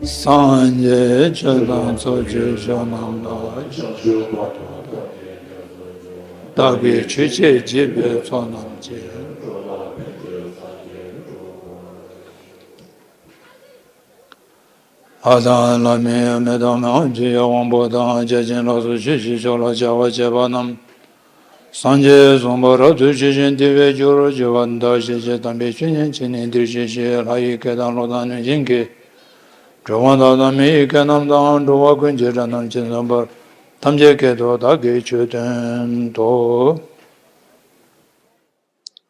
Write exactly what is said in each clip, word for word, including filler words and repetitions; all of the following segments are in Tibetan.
སངས་རྒྱས་ཆོས་དང་ཚོགས་ཀྱི་མཆོག་རྣམས་ལ། བདག་གིས་ཆོས་འཆད་བགྱིས་པའི་ཚོགས་རྣམས་ཀྱིས། ལྷ་དང་ལྷ་མིན་མི་དང་མི་དབང་ཆོས་ཀྱི་དབང་པོ་དང་། བརྒྱ་བྱིན་ལ་སོགས་ཆོས་ཀྱི་མཆོག་ལ་ཕྱག་འཚལ་བ་བཅས་པ་རྣམས། སངས་རྒྱས་གསུངས་པ་རབ་ཏུ་ཇི་བཞིན་དེ་བས་སྤྱོད་པར་བགྱི་བ་འདི་ཞེས་བྱ། དམ་པའི་ཆོས་ཉན་བྱས་ནས་འདིར་གཤེགས་ཤིག། ལྷ་ཡི་སྐད་དང་གློག་དང་གནོད་སྦྱིན་གྱི་སྒྲོགས་མ་དང་། མི་ཡི་སྐད་རྣམས་དང་། འགྲོ་བ་ཀུན་གྱི་སྒྲ་རྣམས་ཇི་ཙམ་པར། ཐམས་ཅད་སྐད་དུ་བདག་གིས་ཆོས་བསྟན་ཏོ།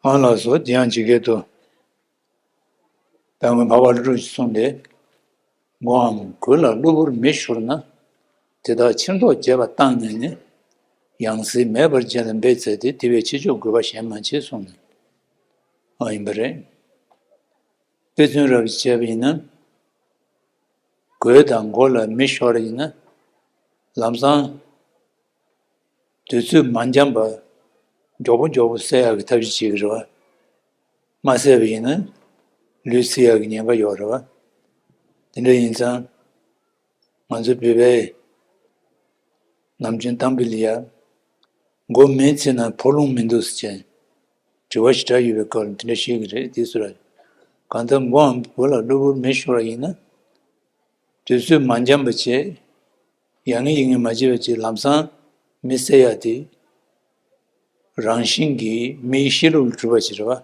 ཨ་ལགས་སོ། དེ་ཡང་ཇི་སྐད་དུ། དཔལ་མགོན་འཕགས་པ་ཀླུ་སྒྲུབ་ཀྱིས་གསུངས་ཏེ། མགོའམ་གོས་ལ་གློ་བུར་མེ་ཤོར་ན། དེ་དག་ཕྱིར་ལྡོག་བྱེད་པ་བཏང་ནས་ནི། ཡང་སྲིད་མེད་པར་བྱས་ལ་འབད་འཚལ་ཏེ། དེ་བས་ཆེ་མཆོག་དགོས་པ་གཞན་མ་མཆིས་གསུངས་ནས། ཨ་ཡིན་པ་རེད། དཔེ་མཚོན་རབ་ཅིག་བྱས་པ་ཡིན་ན། གོས་དང་མགོ་ལ་མེ་ཤོར་ཡིན་ན། ལམ་སང་དུས་ཚོད་མ་འགྱངས་པར་མགྱོགས་པོ་མགྱོགས་པོ་བསལ་ཡག་གི་ཐབས་ཤེས་བྱེད་ཀྱི་རེད་བ། མ་བསལ་བ་ཡིན་ན་ལུས་ཚིག་ཡག་གི་ཉེན་ཁ་ཡོད་རེད་བ། དེ་འདྲ་ཡིན་ཙང་། ང་ཚོ་བོད་པའི་ནམ་རྒྱུན་གཏམ་དཔེ་ལ་ཡ། མགོ་མེ་ཚིག་ན་ཕོ་ལོང་མི་འདུག་ཟེར་བྱས། དྲི་བ་ཞེ་དྲག་ཡོད་པའི་སྐབས་ལ་དེ་འདྲ་བཤད་ཀྱི་རེད། དེ་སུ་ར། གང་ལྟར་མགོའམ་གོས་ལ་གློ་བུར་མེ་ཤོར་བ་ཡིན་ན། དུས་ཚོད་མ་འགྱངས་པ་བྱས། ཡ་ངེ་ཡིད་ངེ་མ་བྱེད་པ་བྱས། ལམ་སང་མེ་བསད་ཡ་དེ། རང་བཞིན་གྱིས་མེའི་ཤེས་རབ་ལ་གྲུབ་པ་ཞིག་རེད་བ།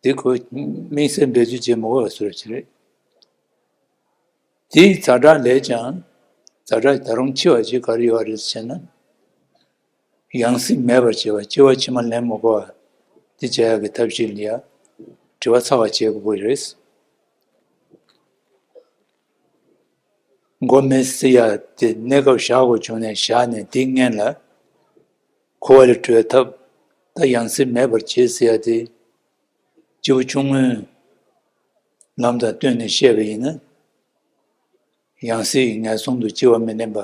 དེ་ཁོ་དམིགས་བསལ་འབད་རྩོལ་བྱེད་མི་དགོས་པ་བཟོ་འདྲ་ཅིག་རེད། དེའི་ཛ་དྲག་ལས་ཀྱང་། ཛ་དྲག་ད་རུང་ཆེ་བ་ཅིག་ག་རེ་ཡོད་རེད་ཟེར་ན། ཡང་སྲིད་མེད་པར་བྱེད་པ། སྐྱེ་བ་ཕྱི་མ་ལེན་མི་དགོས་པ། དེ་བྱ་ཡག་གི་ཐབས་ཤེས་ལ་ཡ། དྲི་བ་ཚ་བ་བྱེད་དགོས་ཀྱི་རེད། མགོ་མེ་བསད་ཡ་དེ་གནས་སྐབས་བཞག་དགོས་བྱུང་ནས་བཞག་ནས། དེའི་སྔོན་ལ་འཁོར་བ་ལས་གྲོལ་བའི་ཐབས། ད་ཡང་སྲིད་མེད་པར་བྱེད་ཟེར་ཡ་དེ། སྐྱེས་བུ་ཆུང་ངུའི་ལམ་དང་བསྟུན་ནས་བཤད་པ་ཡིན་ན། ཡང་སྲིད་ངན་སོང་དུ་སྐྱེ་བ་མི་ལེན་པ།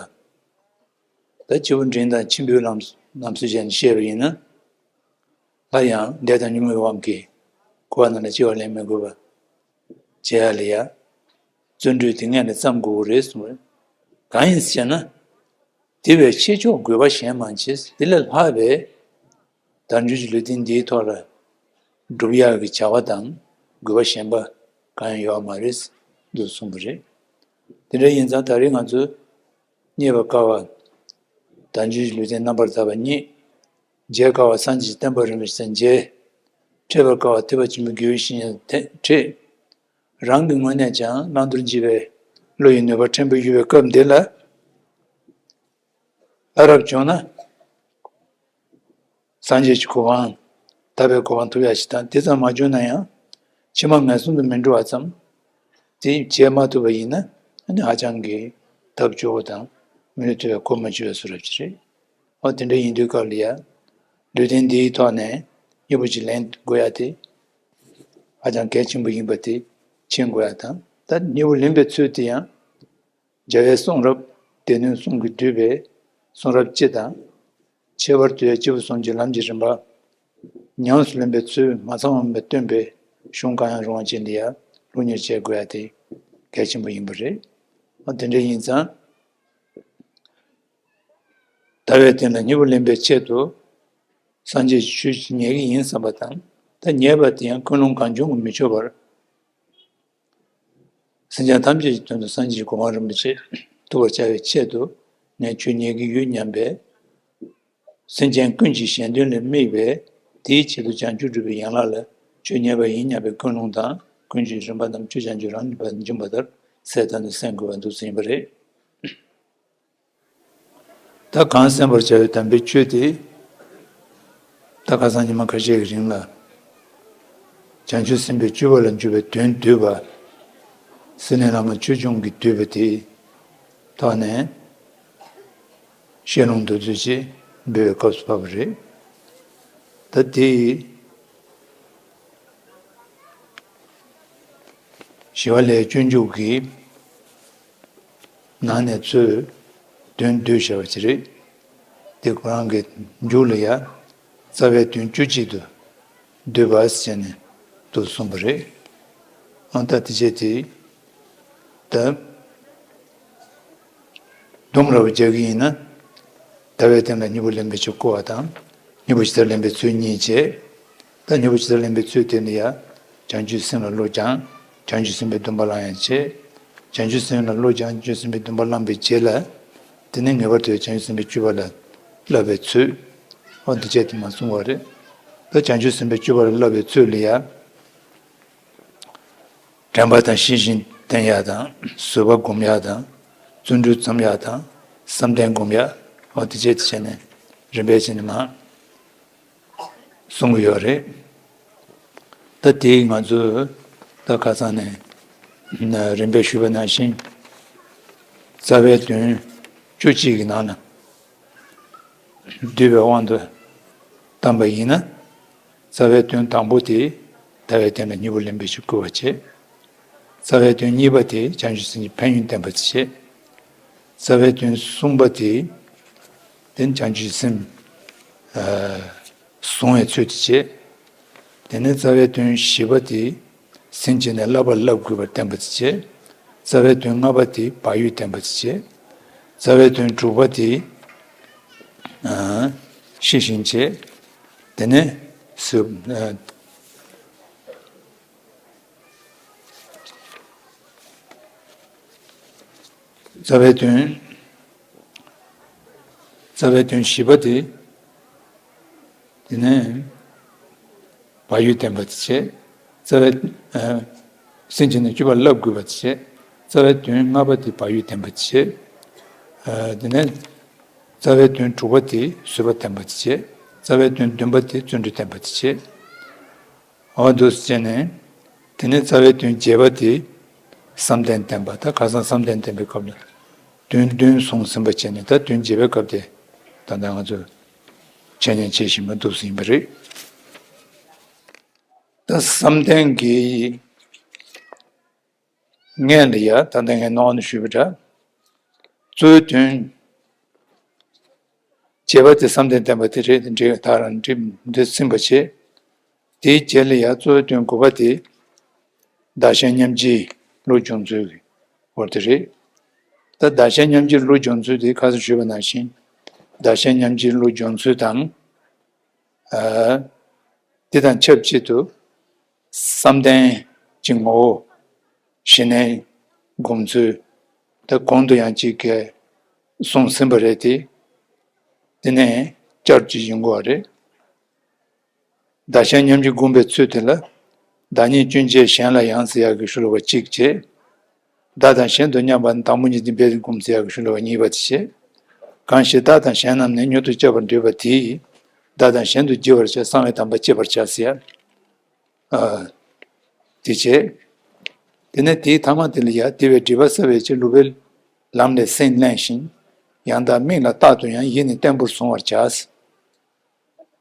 ད་སྐྱེས་བུ་འབྲིང་དང་ཆེན་པོའི་ལམ་རྣམས་སུ་བྱས་ནས་བཤད་པ་ཡིན་ན། སླར་ཡང་འདས་དང་ཉོན་མོངས་དབང་གིས་འཁོར་བ་རྣམས་ལ་སྐྱེ་བ་ལེན་མི་དགོས་པ་བྱེད་ཡ་ལ་ཡ། བརྩོན་འགྲུས་དེ་སྔོན་ལ་བརྩམ་དགོས་ཀྱི་རེད་གསུངས་པ། གང་ཡིན་ཟེར་ན། དེ་བས་ཆེ་མཆོག་དགོས་པ་གཞན་མ་མཆིས། དེ་ལས་ལྷག་པའི་དལ་འབྱོར་གྱི་ལུས་རྟེན་འདིའི་ཐོག་ལ་སྒྲུབ་ཡག་གི་བྱ་བ་དང་དགོས་པ་གཞན་པ་གང་ཡང་ཡོད་མ་རེད་འདུག་གསུངས་པ་རེད། དེ་འདྲ་ཡིན་ཙང་ད་རེས་ང་ཚོས་རྙེད་པར་དཀའ་བ། དལ་འབྱོར་གྱི་ལུས་རྟེན་རྣམ་པར་དག་པ་རྙེད། མཇལ་དཀའ་བ་སངས་རྒྱས་བསྟན་པ་རིན་པོ་ཆེ་མཇལ། འཕྲད་པར་དཀའ་བ་ཐེག་པ་ཆེན་པོའི་དགེ་བའི་བཤེས་གཉེན་ཐེ་འཕྲད། རང་གི་ངོས་ནས་ཀྱང་བླང་དོར་བགྱིས་པའི་བློ་ཡི་ནུས་པ་ཕྲན་བུ་ཡོད་པའི་སྐབས་འདི་ལ། ལྷ་རབ་བྱུང་ན། སངས་རྒྱས་ཀྱི་གོ་འཕང་། ཐར་པའི་གོ་འཕང་ཐོབ་ཡ་ཞིག་དང་། དེ་ཙམ་མ་བྱུང་ན་ཡང་། ཕྱི་མ་ངན་སོང་དུ་མི་འགྲོ་བ་ཙམ། དེ་བྱེད་མ་ཐུབ་པ་ཡིན་ན། ཨ་ནི་ཧ་ཅང་གི་ཐབས་སྐྱོ་བོ་དང་། མི་ལུས་ཐོབ་པའི་གོ་མ་ཆོད་པའི་བཟོ་འདྲ་ཅིག་རེད། འོ་དེ་འདྲ་ཡིན་དུས་སྐབས་ལ་ཡ། ལུས་རྟེན་འདིའི་ཐོག་ནས་མཉེས་པོ་ཅིག་ལེན་དགོས་ཡ་དེ། ཧ་ཅང་གལ་ཆེན་པོ་ཡིན་པ་དེ་མཁྱེན་དགོས་ཡ་དང་། ད་མཉེས་པོ་ལེན་པའི་ཚུལ་དེ་ཡང་། རྒྱལ་བའི་གསུང་རབ་སྡེ་སྣོད་གསུམ་གྱིས་བསྡུས་པའི་གསུང་རབ་སྤྱི་དང་། ཁྱད་པར་དུ་ཡང་སྐྱེས་བུ་གསུམ་གྱི་ལམ་གྱི་རིམ་པ། ཉམས་སུ་ལེན་པའི་ཚུལ་མ་ཚང་བ་མེད་པར་སྟོན་པའི་གཞུང་གང་ཡང་རུང་བ་ཅན་འདི་ཡང་སློབ་གཉེར་བྱེད་དགོས་ཡ་དེ་གལ་ཆེན་པོ་ཡིན་པ་རེད། འོ་དེ་འདྲ་ཡིན་ཙང་། ལྟ་བའི་སྟེང་ལ་མཉེས་པོ་ལེན་པའི་ཆེད་དུ། སངས་རྒྱས་ཀྱི་ཆོས་ཤིག་ཉན་གྱི་ཡིན་བསམ་པ་དང་། ད་ཉན་པ་དེ་ཡང་ཀུན་སློང་གང་བྱུང་གིས་མི་ཆོག་པར། སེམས་ཅན་ཐམས་ཅད་ཀྱི་དོན་དུ་སངས་རྒྱས་ཀྱི་གོ་འཕང་རིན་པོ་ཆེ་ཐོབ་པར་བྱ་བའི་ཆེད་དུ་ངས་ཆོས་ཉན་གྱི་ཡོད་སྙམ་པའི། སེམས་ཅན་ཀུན་གྱི་གཞན་དོན་ལ་དམིགས་པའི་དེའི་ཆེད་དུ་བྱང་ཆུབ་སྒྲུབ་པའི་ཡན་ལག་ལ་ཆོས་ཉན་པ་ཡིན་སྙམ་པའི་ཀུན་སློང་དང་། ཀུན་གཞི་རིམ་པ་རྣམས་ཆོས་བྱང་ཆུབ་རང་ཉིད་པ་འབྱུང་བ་ལྟར་གསལ་དོན་དུ་གསན་དགོས་པ་འདུག་ཟིན་པ་རེད། ད་གང་གསན་པར་བྱ་བའི་དམ་པའི་ཆོས་དེ། ད་ཁ་སང་ཉི་མ་ཁ་ཤས་ཀྱི་རིང་ལ། བྱང་ཆུབ་སེམས་དཔའི་སྤྱོད་པ་ལ་འཇུག་པའི་དོན་བསྡུས་པ། སེར་སྣའི་བླ་མ་ཆོས་སྐྱོང་གིས་བསྡུས་པ་དེའི་ཐོག་ནས། བཤད་ལུང་མདོར་བསྡུས་ཅིག་འབུལ་བའི་སྐབས་སུ་བབས་པ་རེད། ད་དེ་ཡི་ཞི་བ་ལྷའི་སྤྱོད་འཇུག་གི་ནང་ནས་ཚུར་དོན་བསྡུས་བཞག་པ་ཅིག་རེད། དེ་ཁོ་རང་གི་མཇུག་ལ་ཡ། རྩ་བའི་དོན་བཅུ་གཅིག་ཏུ་བསྡུས་པ་ཟེར་ནས་འདུག་གསུངས་པ་རེད། ཨ་ད་དེ་བྱས་ཏེ། ད་ སྡོམ་ར་བ་རྒྱག་གི་ཡིན་ན། ཟླ་བའི་སྟེང་ལ་གཉིས་པོ་ལེན་པའི་ཕྱིར་བསྐུལ་བ་དང་། གཉིས་པོ་ཇི་ལྟར་ལེན་པའི་ཚུལ་གཉིས་བྱས། ད་གཉིས་པོ་ཇི་ལྟར་ལེན་པའི་ཚུལ་དེ་ནི་ཡང་། བྱང་ཆུབ་སེམས་ལ་བློ་སྦྱང་། བྱང་ཆུབ་སེམས་དཔའི་སྡོམ་པ་བླང་ཡང་བྱས། བྱང་ཆུབ་སེམས་ལ་བློ་སྦྱང་། བྱང་ཆུབ་སེམས་དཔའི་སྡོམ་པ་བླངས་པའི་རྗེས་ལ། དེ་ནས་ངེས་པར་དུ་བྱང་ཆུབ་སེམས་དཔའི་སྤྱོད་པ་ལ་བསླབ་པའི་ཚུལ། འོ་འདི་བྱས་དེ་མ་གསུང་བ་རེད། ད་བྱང་ཆུབ་སེམས་དཔའི་སྤྱོད་པ་ལ་བསླབ་པའི་ཚུལ་ལ་ཡང་། དྲན་པ་དང་ཤེས་བཞིན་བསྟེན་ཡག་དང་། བཟོད་པ་སྒོམ་ཡག་དང་། བརྩོན་འགྲུས་བརྩམ་ཡག་དང་། བསམ་གཏན་སྒོམ་ཡག་འོ་དེ་བྱས་དེ་བྱས་ནས་རིམ་པས་བྱས་ནས་མར་གསུང་གི་ཡོད་རེད། ད་དེ་ང་ཚོས་ད་ཁ་སང་ནས་རིམ་པས་ཞུས་པ་ནང་བཞིན། རྩ་བའི་དོན་བཅུ་གཅིག་གི་ནང་ལ། བསྡུས་པའི་དབང་དུ་བཏང་པ་ཡིན་ན། རྩ་བའི་དོན་དང་པོ་དེ་ཟླ་བའི་སྟེང་ལ་གཉིས་པོ་ལེན་པའི་ཕྱིར་བསྐུལ་བ་བྱེད། རྩ་བའི་དོན་གཉིས་པ་དེ་བྱང་ཆུབ་སེམས་ཀྱི་ཕན་ཡོན་བསྟན་པ་བྱེད། རྩ་བའི་དོན་གསུམ་པ་དེ་དེ་བྱང་ཆུབ་སེམས་ཨ་བཟུང་བའི་ཚུལ་དུ་བྱེད། དེ་ནས་རྩ་བའི་དོན་བཞི་པ་དེ། སེམས་བསྐྱེད་ནས་བསླབ་པ་བསླབ་དགོས་པར་བསྟན་པ་དེ་བྱེད། རྩ་བའི་དོན་ལྔ་པ་དེ་བག་ཡོད་བསྟན་པ་དེ་བྱེད། རྩ་བའི་དོན་དྲུག་པ་དེ་ཨ་ཤེས་བཞིན་བྱེད། དེ་ནས་སུ་ཨ་རྩ་བའི་དོན། རྩ་བའི་དོན་བཞི་པ་དེ། དེ་ནས་བག་ཡོད་བསྟན་པ་དེ་བྱེད། རྩ་བའི་ཨ་སེམས་བསྐྱེད་ནས་སྤྱོད་པ་བསླབ་དགོས་པ་དེ་བྱེད། རྩ་བའི་དོན་ལྔ་པ་དེ་བག་ཡོད་བསྟན་པ་དེ་བྱེད། ཨ་དེ་ནས་རྩ་བའི་དོན་དྲུག་པ་དེ་བཟོད་པ་བསྟན་པ་དེ་བྱེད། རྩ་བའི་དོན་བདུན་པ་དེ་བརྩོན་འགྲུས་བསྟན་པ་དེ་བྱེད། འོ་འདུག་སེ་བྱས་ནས། དེ་ནས་རྩ་བའི་དོན་བརྒྱད་པ་དེ་བསམ་གཏན་བསྟན་པ། ད་ཁ་སང་བསམ་གཏན་བསྟན་པའི་སྐབས་ལ་དོན་བདུན་གསུངས་ཟིན་པ་བྱས་ནས། ད་དོན་བརྒྱད་པའི་སྐབས་དེ་ད་ལྟ་ང་ཚོས་འཆད་ཉན་བྱེད་བཞིན་པ་འདུག་སེ་ཡིན་པ་རེད། ད་བསམ་གཏན་གྱི་ངས་འདི་ཡ་ད་ལྟ་ངས་ནང་དུ་ཞུས་པ་འདྲ། གཙོ་བོའི་དོན་བརྒྱད་པ་དེ་བསམ་གཏན་བསྟན་པ་དེ་རེད། འགྲིག་ད་རང་འགྲིག་འདི་ཟིན་པ་བྱེད། དེའི་རྗེས་ལ་ཡ་གཙོ་བོའི་དོན་དགུ་པ་དེ་བདག་གཞན་མཉམ་བརྗེའི་བློ་སྦྱོང་ཚུལ་གྱི་སྐོར་དེ་རེད། ད་བདག་གཞན་མཉམ་བརྗེའི་བློ་སྦྱོང་ཚུལ་དེ་ཁ་སང་ཞུས་པ་ནང་བཞིན། བདག་གཞན་མཉམ་བརྗེའི་བློ་སྦྱོང་ཚུལ་དང་། ཨ་དེ་དང་ཆབས་ཅིག་ཏུ་བསམ་གཏན་གྱི་ངོ་བོ་གཞི་གནས་སྒོམ་ཚུལ་དེ་གོང་དུ་ཡང་གཅིག་གིས་གསུངས་ཟིན་པ་རེད་དེ། དེ་ནས་བསྐྱར་ཅིག་ཡོང་དགོས་པ་རེད། བདག་གཞན་མཉམ་བརྗེ་སྒོམ་པའི་ཚུལ་དེ་ལ། བདག་ཉིད་སྐྱོན་ཅན་གཞན་ལ་ཡང་ཟེར་ཡག་གི་ཤུགས་ལ་བ་གཅིག་བྱས། བདག་དང་གཞན་དུ་མཉམ་པ་ནི་དང་པོ་ཉིད་དེ་འབད་དེ་སྒོམ་ཟེར་ཡག་གི་ཤུགས་ལ་བ་གཉིས་པ་དེ་བྱས། གང་ཞིག་བདག་དང་གཞན་རྣམས་ནི་མྱུར་དུ་སྐྱོབ་པར་འདོད་པ་དེས། བདག་དང་གཞན་དུ་བརྗེ་བར་བྱ། གསང་བའི་དམ་པ་བསྐྱེད་པར་བྱ་ཟེར་ཡག་ཨ་དེ་བྱས། དེ་ནས་དེའི་ཐ་མ་དེ་ལ་ཡ། དེ་བས་སྒྲིབ་པ་བསལ་བའི་ཕྱིར་ལུས་པའི་ལམ་ལས་སེམས་བླན་ཞིང་། ཡང་དག་དམིགས་ལ་རྟག་ཏུ་ཡང་། ཡིད་ནི་བརྟན་པོར་བཟུང་བར་བྱ།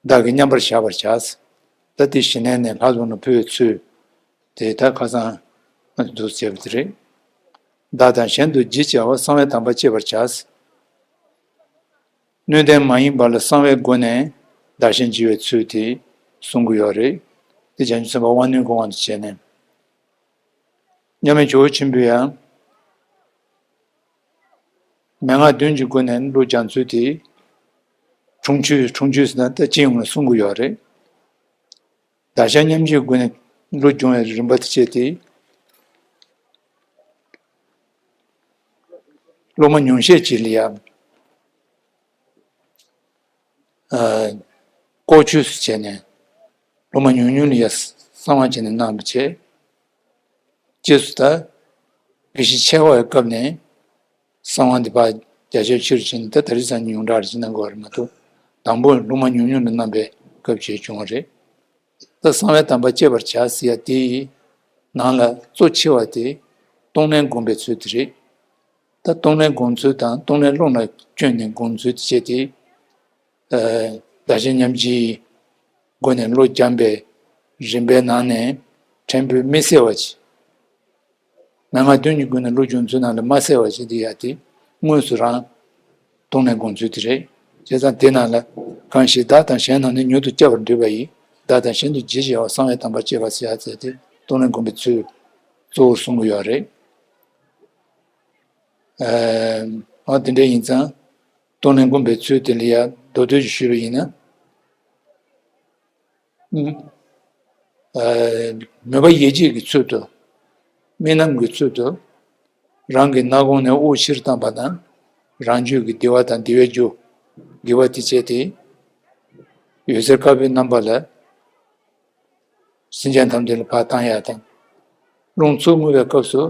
བདག་གིས་མཉམ་པར་བཞག་པར་བྱ། ད་དེ་གཞི་གནས་ནས་ལྷ་ཚོགས་ལ་ཕུལ་བའི་ཚུལ་དེ་ད་ཁ་སང་ང་ཚོ་འདུག་ཟེར་བ་དེ་རེད། བདག་དང་གཞན་དུ་བརྗེ་བྱ་བ། གསང་བའི་དམ་པ་བསྐྱེད་པར་བྱ། སྣོད་ལྡན་མ་ཡིན་པ་ལ་གསང་བའི་སྒོ་ནས་བདག་གཞན་བརྗེ་བའི་ཚུལ་དེ་གསུང་གི་ཡོད་རེད། དེ་བྱང་ཆུབ་སེམས་དཔའ་དབང་རྣོན་གྱི་དབང་དུ་བྱས་ནས། མཉམ་མེད་ཇོ་བོ་ཆེན་པོས་ཡང་མན་ངག་བདུན་གྱི་སྒོ་ནས་བློ་སྦྱང་ཚུལ་དེ། འཁྲུངས་ཆོས། འཁྲུངས་ཆོས་ཟེར་ན་ད་སྤྱི་ཡོངས་ལ་གསུང་གི་ཡོད་རེད། བདག་གཞན་མཉམ་བརྗེའི་སྒོ་ནས་བློ་སྦྱོང་བའི་རིམ་པ་དེ་བྱས་ཏེ། སློབ་མ་ཉུང་ཤས་ཅིག་ལ་ཡང་ཨ་ལྐོག་ཆོས་སུ་བྱས་ནས། སློབ་མ་ཉུང་ཉུང་ལ་ཡང་གསང་བ་བྱས་ནས་གནང་བ་བྱས། རྗེས་སུ་ད་དགེ་བཤེས་ཆེ་བ་ཡི་སྐབས་ནས་གསང་བ་འདི་ཕར་རྒྱ་ཆེར་ཕྱིར་ཕྱིན། ད་ད་རེས་ཙམ་ཉུང་དྲགས་རེ་ཕྱིན་གནང་དགོས་པ་རེད་མ་གཏོགས། དང་པོ་སློབ་མ་ཉུང་ཉུང་ལ་གནང་པའི་སྐབས་ཅིག་བྱུང་བ་རེད། ད་གསང་བའི་དམ་པ་བསྐྱེད་པར་བྱ་ཟེར་ཡ་དེའི་ནང་ལ་གཙོ་ཆེ་བ་དེ་གཏོང་ལེན་སྒོམ་པའི་ཚུལ་དེ་རེད། ད་གཏོང་ལེན་སྒོམ་ཚུལ་དང་གཏོང་ལེན་ཀློང་ལ་བསྐྱོན་ནས་སྒོམ་ཚུལ་དེ་བྱས་ཏེ། ཨ་བདག་གཞན་མཉམ་བརྗེའི་སྒོ་ནས་བློ་སྦྱངས་པའི་རིམ་པའི་ནང་ནས་ཕྲན་བུ་མི་གསལ་བ་ཅིག་མན་ངག་བདུན་གྱི་སྒོ་ནས་བློ་སྦྱོང་ཚུལ་ནང་ལ་མ་གསལ་བ་ཅིག་འདི་ཡ་དེ་དངོས་སུ་རང་གཏོང་ལེན་སྒོམ་ཚུལ་དེ་རེད། བྱས་ཙང་དེ་ནང་ལ་གང་ཞིག་བདག་དང་གཞན་རྣམས་ནི་མྱུར་དུ་སྐྱོབ་པར་འདོད་པ་ཡིས། བདག་དང་གཞན་དུ་བརྗེ་བྱ་བ། གསང་བའི་དམ་པ་བསྐྱེད་པར་བྱ་ཟེར་ཏེ་གཏོང་ལེན་སྒོམ་པའི་ཚུལ་གཙོ་བོར་གསུང་གི་ཡོད་རེད། ཨ་ འོ་དེ་འདྲ་ཡིན་ཙང་གཏོང་ལེན་སྒོམ་པའི་ཚུལ་དེ་ལ་ཡང་མདོར་བསྡུས་ཤིག་ཞུས་པ་ཡིན་ན། ཨ། མོས་པ་ཡིད་བྱེད་ཀྱི་ཚུལ་དུ། དམིགས་རྣམ་གྱི་ཚུལ་དུ། རང་གི་སྣ་ཁུང་ནས་དབུགས་ཕྱིར་བཏང་པ་དང་། རང་རྒྱུད་ཀྱི་བདེ་བ་དང་བདེ་བའི་རྒྱུ། དགེ་བ་དེ་བྱས་ཏེ། འོད་ཟེར་དཀར་པོའི་རྣམ་པ་ལ། སེམས་ཅན་ཐམས་ཅད་ལ་ཕར་བཏང་ཡག་དང་། རླུང་འཚུབ་རྔུབ་པའི་སྐབས་སུ།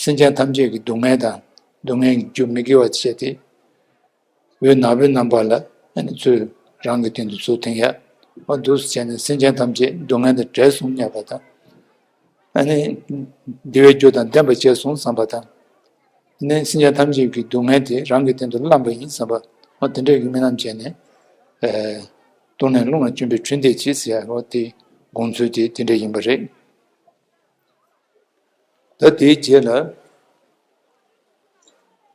སེམས་ཅན་ཐམས་ཅད་ཀྱི་སྡུག་བསྔལ་དང་། སྡུག་བསྔལ་གྱི་རྒྱུ་མི་དགེ་བ་དེ་བྱས་ཏེ། འོད་ནག་པོའི་རྣམ་པ་ལ་ཨ་ནི་ཚུར་རང་གི་སྟེང་དུ་ཚུར་འཐེན་ཡ། འོ་འདུག་སེ་བྱས་ནས་སེམས་ཅན་ཐམས་ཅད་སྡུག་བསྔལ་དང་བྲལ་སོང་སྙམ་པ་དང་། ཨ་ནི་བདེ་བའི་རྒྱུ་དང་ལྡན་པ་བྱས་སོང་བསམ་པ་དང་། ཨ་ནི་སེམས་ཅན་ཐམས་ཅད་ཀྱི་སྡུག་བསྔལ་དེ་རང་གི་སྟེང་དུ་བླངས་པ་ཡིན་བསམ་པ། འོ་དེ་འདྲ་གི་དམིགས་རྣམ་བྱས་ནས། ཨ། གཏོང་ལེན་རླུང་ལ་བཅོམ་པའི་འཕྲིན་ལས་བྱེད་ཟེར་ཡ། འོ་དེ་སྒོམ་ཚུལ་དེ་དེ་འདྲ་ཡིན་པ་རེད། ད་དེའི་རྗེས་ལ།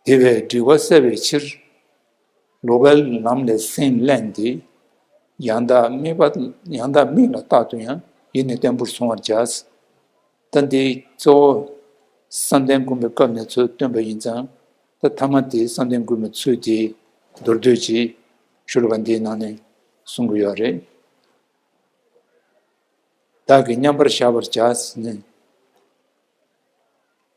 དེ་བས་སྒྲིབ་པ་བསལ་བའི་ཕྱིར། ལོག་པའི་ལམ་ལས་སེམས་བླན་ཏེ། ཡང་དག་དམིགས་པ། ཡང་དག་དམིགས་ལ་རྟག་ཏུ་ཡང་། ཡིད་ནི་བརྟན་པོར་བཟུང་བར་བྱ། ད་འདི་གཙོ་བོ་བསམ་གཏན་སྒོམ་པའི་སྐབས་ནས་ཚུར་སྟོན་པ་ཡིན་ཙང་། ད་ཐ་མ་དེ་བསམ་གཏན་སྒོམ་པའི་ཚུལ་དེ་མདོར་བསྡུས་ཀྱིས་ཤོ་ལོ་ཀ་འདིའི་ནང་ནས་གསུང་གི་ཡོད་རེད། བདག་གིས་མཉམ་པར་བཞག་པར་བྱ་ཟེར་ནས།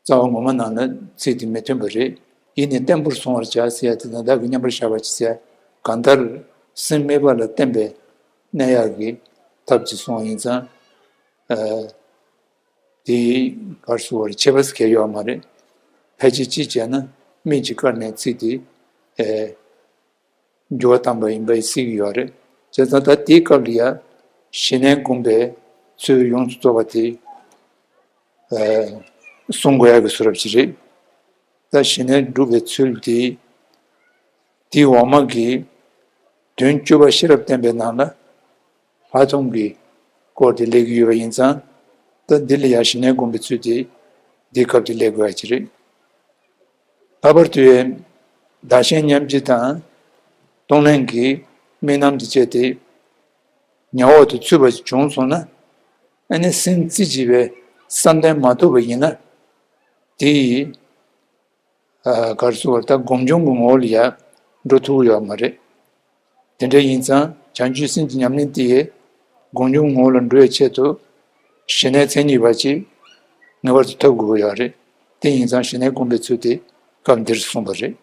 རྩ་བ་ངོ་མ་ནང་ལ་ཚིག་དེ་མི་མཐུན་པ་རེད། ཡིད་ནི་བརྟན་པོར་བཟུང་བར་བྱ་ཟེར་ཡ་དེ་དང་བདག་གིས་མཉམ་པར་བཞག་པར་བྱ་ཟེར་ཡ། གང་ལྟར་སེམས་དམིགས་པ་ལ་བརྟན་པའི་གནས་ཡག་གི་ཐབས་ཅིག་གསུངས་པ་ཡིན་ཙང་། ཨ། དེ་གར་སུ་བར་ཁྱད་པར་གལ་ཡོད་མ་རེད། ཕལ་ཆེར་ཅི་བྱས་ན་མིག་ཅིག་བཀར་ནས་ཚིག་དེ། ཨེ། འགྱུར་བ་བཏང་པ་ཡིན་པ་གཟིགས་ཀྱི་ཡོད་རེད། བྱས་ཙང་ད་དེའི་སྐབས་ལ་ཡ། ཞི་གནས་སྒོམ་པའི་ཚུལ་ཡོངས་སུ་རྫོགས་པ་དེ། ཨ། གསུང་དགོས་ཡག་གི་བཟོ་འདྲ་ཅིག་རེད། ད་ཞི་གནས་སྒྲུབ་པའི་ཚུལ་དེ། དེའི་འོག་མ་གི་དོན་བཅུ་པ་ཤེས་རབ་བསྟན་པའི་ནང་ལ། ལྷག་མཐོང་གི་སྐོར་དེ་སླེབས་ཀྱི་ཡོད་པ་ཡིན་ཙང་། ད་འདི་ལ་ཡང་ཞི་གནས་སྒོམ་པའི་ཚུལ་དེ་འདིའི་སྐབས་དེ་སླེབས་དགོས་ཡ་ཅིག་རེད། ལྷག་པར་དུ་ཡང་བདག་གཞན་མཉམ་བརྗེ་དང་གཏོང་ལེན་གྱི་དམིགས་རྣམ་དེ་བཅས་ཏེ། ཉེ་བར་དུ་ཚུད་པ་བྱུང་སོང་ན། ཨ་ནི་སེམས་རྩེ་གཅིག་པའི་བསམ་གཏན་མ་ཐོབ་པ་ཡིན་ན། དེ་ཡིས། ཨ། གར་སོང་བར་ད་སྒོམ་བྱུང་གི་ངོ་བོ་ལ་ཡང་འགྲོ་ཐུབ་ཀྱི་ཡོད་མ་རེད། དེ་འདྲ་ཡིན་ཙང་བྱང་ཆུབ་སེམས་ཀྱི་ཉམས་ལེན་དེ་ཡིས་སྒོམ་བྱུང་ངོ་བོ་ལ་འགྲོ་བའི་ཆེད་དུ་ཞི་གནས་མཚན་ཉིད་པ་ཅིག་ངེས་པར་དུ་ཐོབ་དགོས་ཀྱི་ཡོད་རེད། དེ་ཡིན་ཙང་ཞི་གནས་སྒོམ་པའི་ཚུལ་དེ་སྐབས་འདིར་གསུངས་པ་རེད།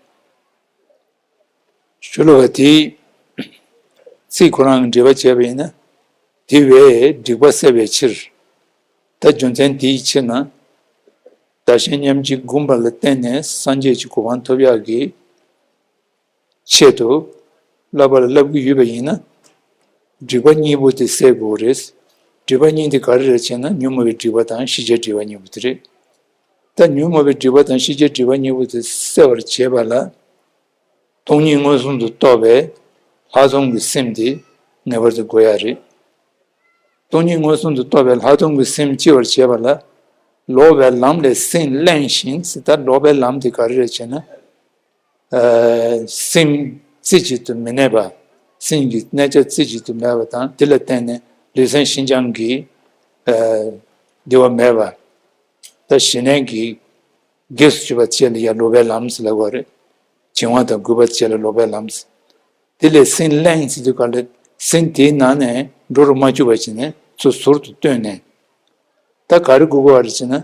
ཤོ་ལོ་ཀ་དེའི་ཚིག་ཁོ་རང་གི་འགྲེལ་པ་བྱས་པ་ཡིན་ན། དེ་བས་སྒྲིབ་པ་བསལ་བའི་ཕྱིར། ད་རྒྱུ་མཚན་དེའི་ཕྱིར་ན། བདག་གཞན་མཉམ་བརྗེ་སྒོམ་པ་ལ་བརྟེན་ནས་སངས་རྒྱས་ཀྱི་གོ་འཕང་ཐོབ་ཡག་གི་ཆེད་དུ་བསླབ་པ་ལ་བསླབ་ཀྱི་ཡོད་པ་ཡིན་ན། སྒྲིབ་པ་གཉིས་པོ་དེ་བསལ་དགོས་རེད། སྒྲིབ་པ་གཉིས་དེ་ག་རེ་རེད་ཅེ་ན། ཉོན་མོངས་པའི་སྒྲིབ་པ་དང་ཤེས་བྱའི་སྒྲིབ་པ་གཉིས་པོ་དེ་རེད། ད་ཉོན་མོངས་པའི་སྒྲིབ་པ་དང་ཤེས་བྱའི་སྒྲིབ་པ་གཉིས་པོ་དེ་བསལ་བར་བྱེད་པ་ལ། སྟོང་ཉིད་མངོན་སུམ་དུ་རྟོགས་པའི་ལྷག་མཐོང་གི་སེམས་དེ་ངེས་པར་དུ་དགོས་ཡ་རེད། སྟོང་ཉིད་མངོན་སུམ་དུ་རྟོགས་པའི་ལྷག་མཐོང་གི་སེམས་སྐྱེ་བར་བྱེད་པ་ལ། ལོག་པའི་ལམ་ལས་སེམས་བླན་ཞིང་ཟེར། ད་ལོག་པའི་ལམ་དེ་ག་རེ་རེད་ཅེ་ན། ཨ། སེམས་རྩེ་གཅིག་ཏུ་མི་གནས་པ། སེམས་ཀྱི་གནས་ཆ་རྩེ་གཅིག་ཏུ་མེད་པ་དང་། དེ་ལ་བརྟེན་ནས་ལུས་སེམས་ཤིན་སྦྱངས་ཀྱི། ཨ། བདེ་བ་མེད་པ། ད་ཞི་གནས་ཀྱི་གེགས་སུ་གྱུར་པ་བཅས་ལ་ཡང་ལོག་པའི་ལམ་ཟེར་ལབ་པ་རེད། བྱིང་བ་དང་རྒུད་པ་བཅས་ལ་ལོག་པའི་ལམ་ཟེར། དེ་ལས་སེམས་བླན་ཟེར་དུས་ག་ལ་སེམས་དེའི་ནང་ནས་འགྲོ་རུ་མ་བཅུག་པ་བྱས་ནས་ཚུར་ཟུར་དུ་བཏོན་ནས། ད་ག་རེ་དགོས་ཀྱི་ཡོད་རེད་ཅེ་ན།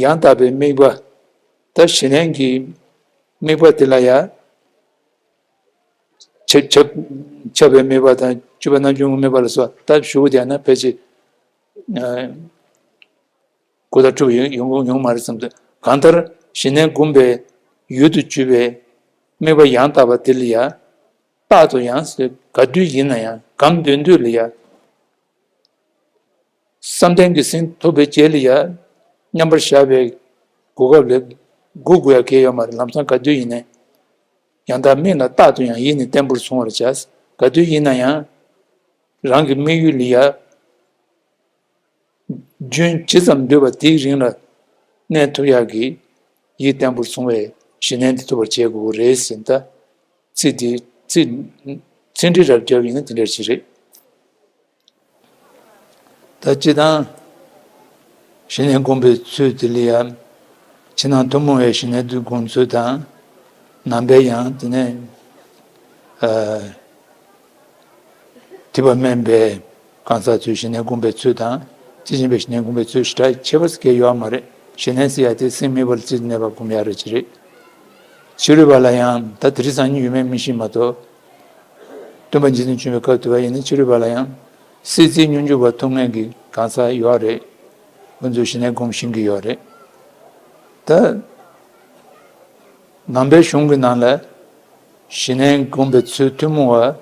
ཡང་དག་པའི་དམིགས་པ། ད་ཞི་གནས་ཀྱི་དམིགས་པ་དེ་ལ་ཡང་། ཁྱབ་ཁྱབ་ཁྱབ་པའི་དམིགས་པ་དང་བཅུ་པ་རྣམ་བཅུ་ངོ་དམིགས་པ་ལ་སོགས་ད་ཞུ་གི་བསྡད་ན་ཕལ་ཆེར། ཨ། གོ་བརྡ་འཕྲོད་ཡོང་ཡོང་མ་རེད་བསམ་དུས། གང་ལྟར་ཞི་གནས་སྒོམ་པའི་ཡུལ་དུ་གྱུར་པའི་དམིགས་པ་ཡང་དག་པ་དེ་ལ་ཡང་རྟག་ཏུ་ཡང་ག་དུས་ཡིན་ན་ཡང་གང་འདོད་འདོད་ལ་ཡང་བསམ་གཏན་གྱི་སེམས་ཐོབ་པའི་རྗེས་ལ་ཡང་མཉམ་པར་བཞག་པའི་གོ་སྐབས་ལ་སྒུག་དགོས་ཡ་གང་ཡང་ཡོད་མ་རེད། ལམ་སང་ག་དུས་ཡིན་ནའི་ཡང་དག་དམིགས་ལ་རྟག་ཏུ་ཡང་ཡིད་ནི་བརྟན་པོར་བཟུང་བར་བྱ། ག་དུས་ཡིན་ན་ཡང་རང་གི་དམིགས་ཡུལ་ལ་ཡང་རྒྱུན་ཇི་ཙམ་འདོད་པ་དེའི་རིང་ལ་གནས་ཐུབ་ཡག་གི་ཡིད་བརྟན་པོར་བཟུང་བའི་ཞི་གནས་འདི་ཐོབ་པར་བྱེད་དགོས་རེད་ཟེར། ད་ཚིག་འདི་ཚིག་ཚིག་འགྲེལ་རབ་བརྒྱབ་ཡིན་ན་དེ་འདྲ་ཞིག་རེད། ད་སྤྱིར་བཏང་ཞི་གནས་སྒོམ་པའི་ཚུལ་དེ་ལ་ཡང་ཕྱི་ནང་ཐུན་མོང་བའི་ཞི་གནས་འདི་སྒོམ་ཚུལ་དང་། ནང་པའི་ཡང་དེ་ནས་ཨ་ཐེག་པ་དམན་པའི་གང་ཟག་ཚོས་ཞི་གནས་སྒོམ་པའི་ཚུལ་དང་། སྐྱེས་ཆེན་པོས་ཞི་གནས་སྒོམ་པའི་ཚུལ་ཞེ་དྲག་ཁྱད་པར་ཟེར་མཁན་ཡོད་མ་རེད། ཞི་གནས་ཟེར་ཡ་དེ་སེམས་མེད་པར་གཅིག་ཏུ་གནས་པ་སྒོམ་ཡ་རེད་ཅི་རེད། ཕྱི་རོལ་པ་ལ་ཡང་ད་དེ་རིང་སང་ཉིན་ཡོད་མེད་མི་ཤེས་མ་གཏོགས། སྟོན་པ་རྗེ་བཙུན་མཆོད་པའི་སྐབས་དུ་བ་ཡིན་ན་ཕྱི་རོལ་པ་ལ་ཡང་སྲིད་རྩེའི་སྙོམས་འཇུག་པ་ཐོབ་མཁན་གྱི་གང་ཟག་ཡོད་རེད། ཁོ་ཚོས་ཞི་གནས་སྒོམ་ཤེས་ཀྱི་ཡོད་རེད། ད་ནང་པའི་གཞུང་གི་ནང་ལ་ཞི་གནས་སྒོམ་པའི་ཚུལ་ཐུན་མོང་བ།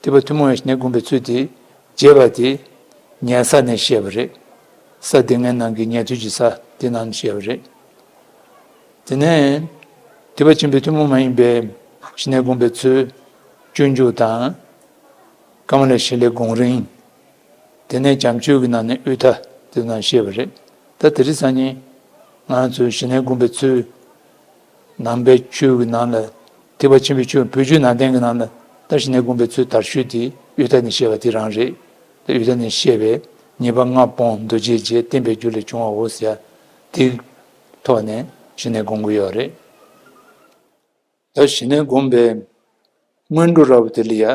ཐེག་པ་ཐུན་མོང་བའི་ཞི་གནས་སྒོམ་པའི་ཚུལ་དེ་རྒྱས་པ་དེ་ཉལ་ས་ནས་བཤད་པ་རེད། ས་སྡེ་ལྔའི་ནང་གི་ཉལ་ཐུལ་གྱི་ས་དེ་ནང་བཤད་པ་རེད། དེ་ནས་ཐེག་པ་ཆེན་པོའི་ཐུན་མོང་མ་ཡིན་པའི་ཞི་གནས་སྒོམ་པའི་ཚུལ་སྤྱོད་འཇུག་དང་། ཀ་མ་ལ་ཤཱི་ལའི་དགོངས་རིང་། དེ་ནས་བྱམས་ཆོས་ཀྱི་ནང་ནས་དབུས་མཐའ་དེ་ནང་བཤད་པ་རེད། ད་དེ་རིང་སང་ཉིན་ང་ཚོས་ཞི་གནས་སྒོམ་པའི་ཚུལ། ནང་པའི་ཆོས་ཀྱི་ནང་ལ། ཐེག་པ་ཆེན་པོའི་ཆོས་བོད་བརྒྱུད་ནང་བསྟན་གྱི་ནང་ལ་ད་ཞི་གནས་སྒོམ་པའི་ཚུལ་དར་ཤོས་དེ་དབུས་མཐའ་ནས་བཤད་པ་དེ་རང་རེད། ད་དབུས་མཐའ་ནས་བཤད་པའི་ཉེས་པ་ལྔ་སྤོང་རྡོ་རྗེའི་རྗེ་བསྟན་པའི་རྒྱུ་ལས་བྱུང་བའོ་ཟེར་ཡ་དེའི་ཐོག་ནས་ཞི་གནས་སྒོམ་གྱི་ཡོད་རེད། ད་ཞི་གནས་སྒོམ་པའི་སྔོན་འགྲོ་ར་བ་དེ་ལ་ཡ།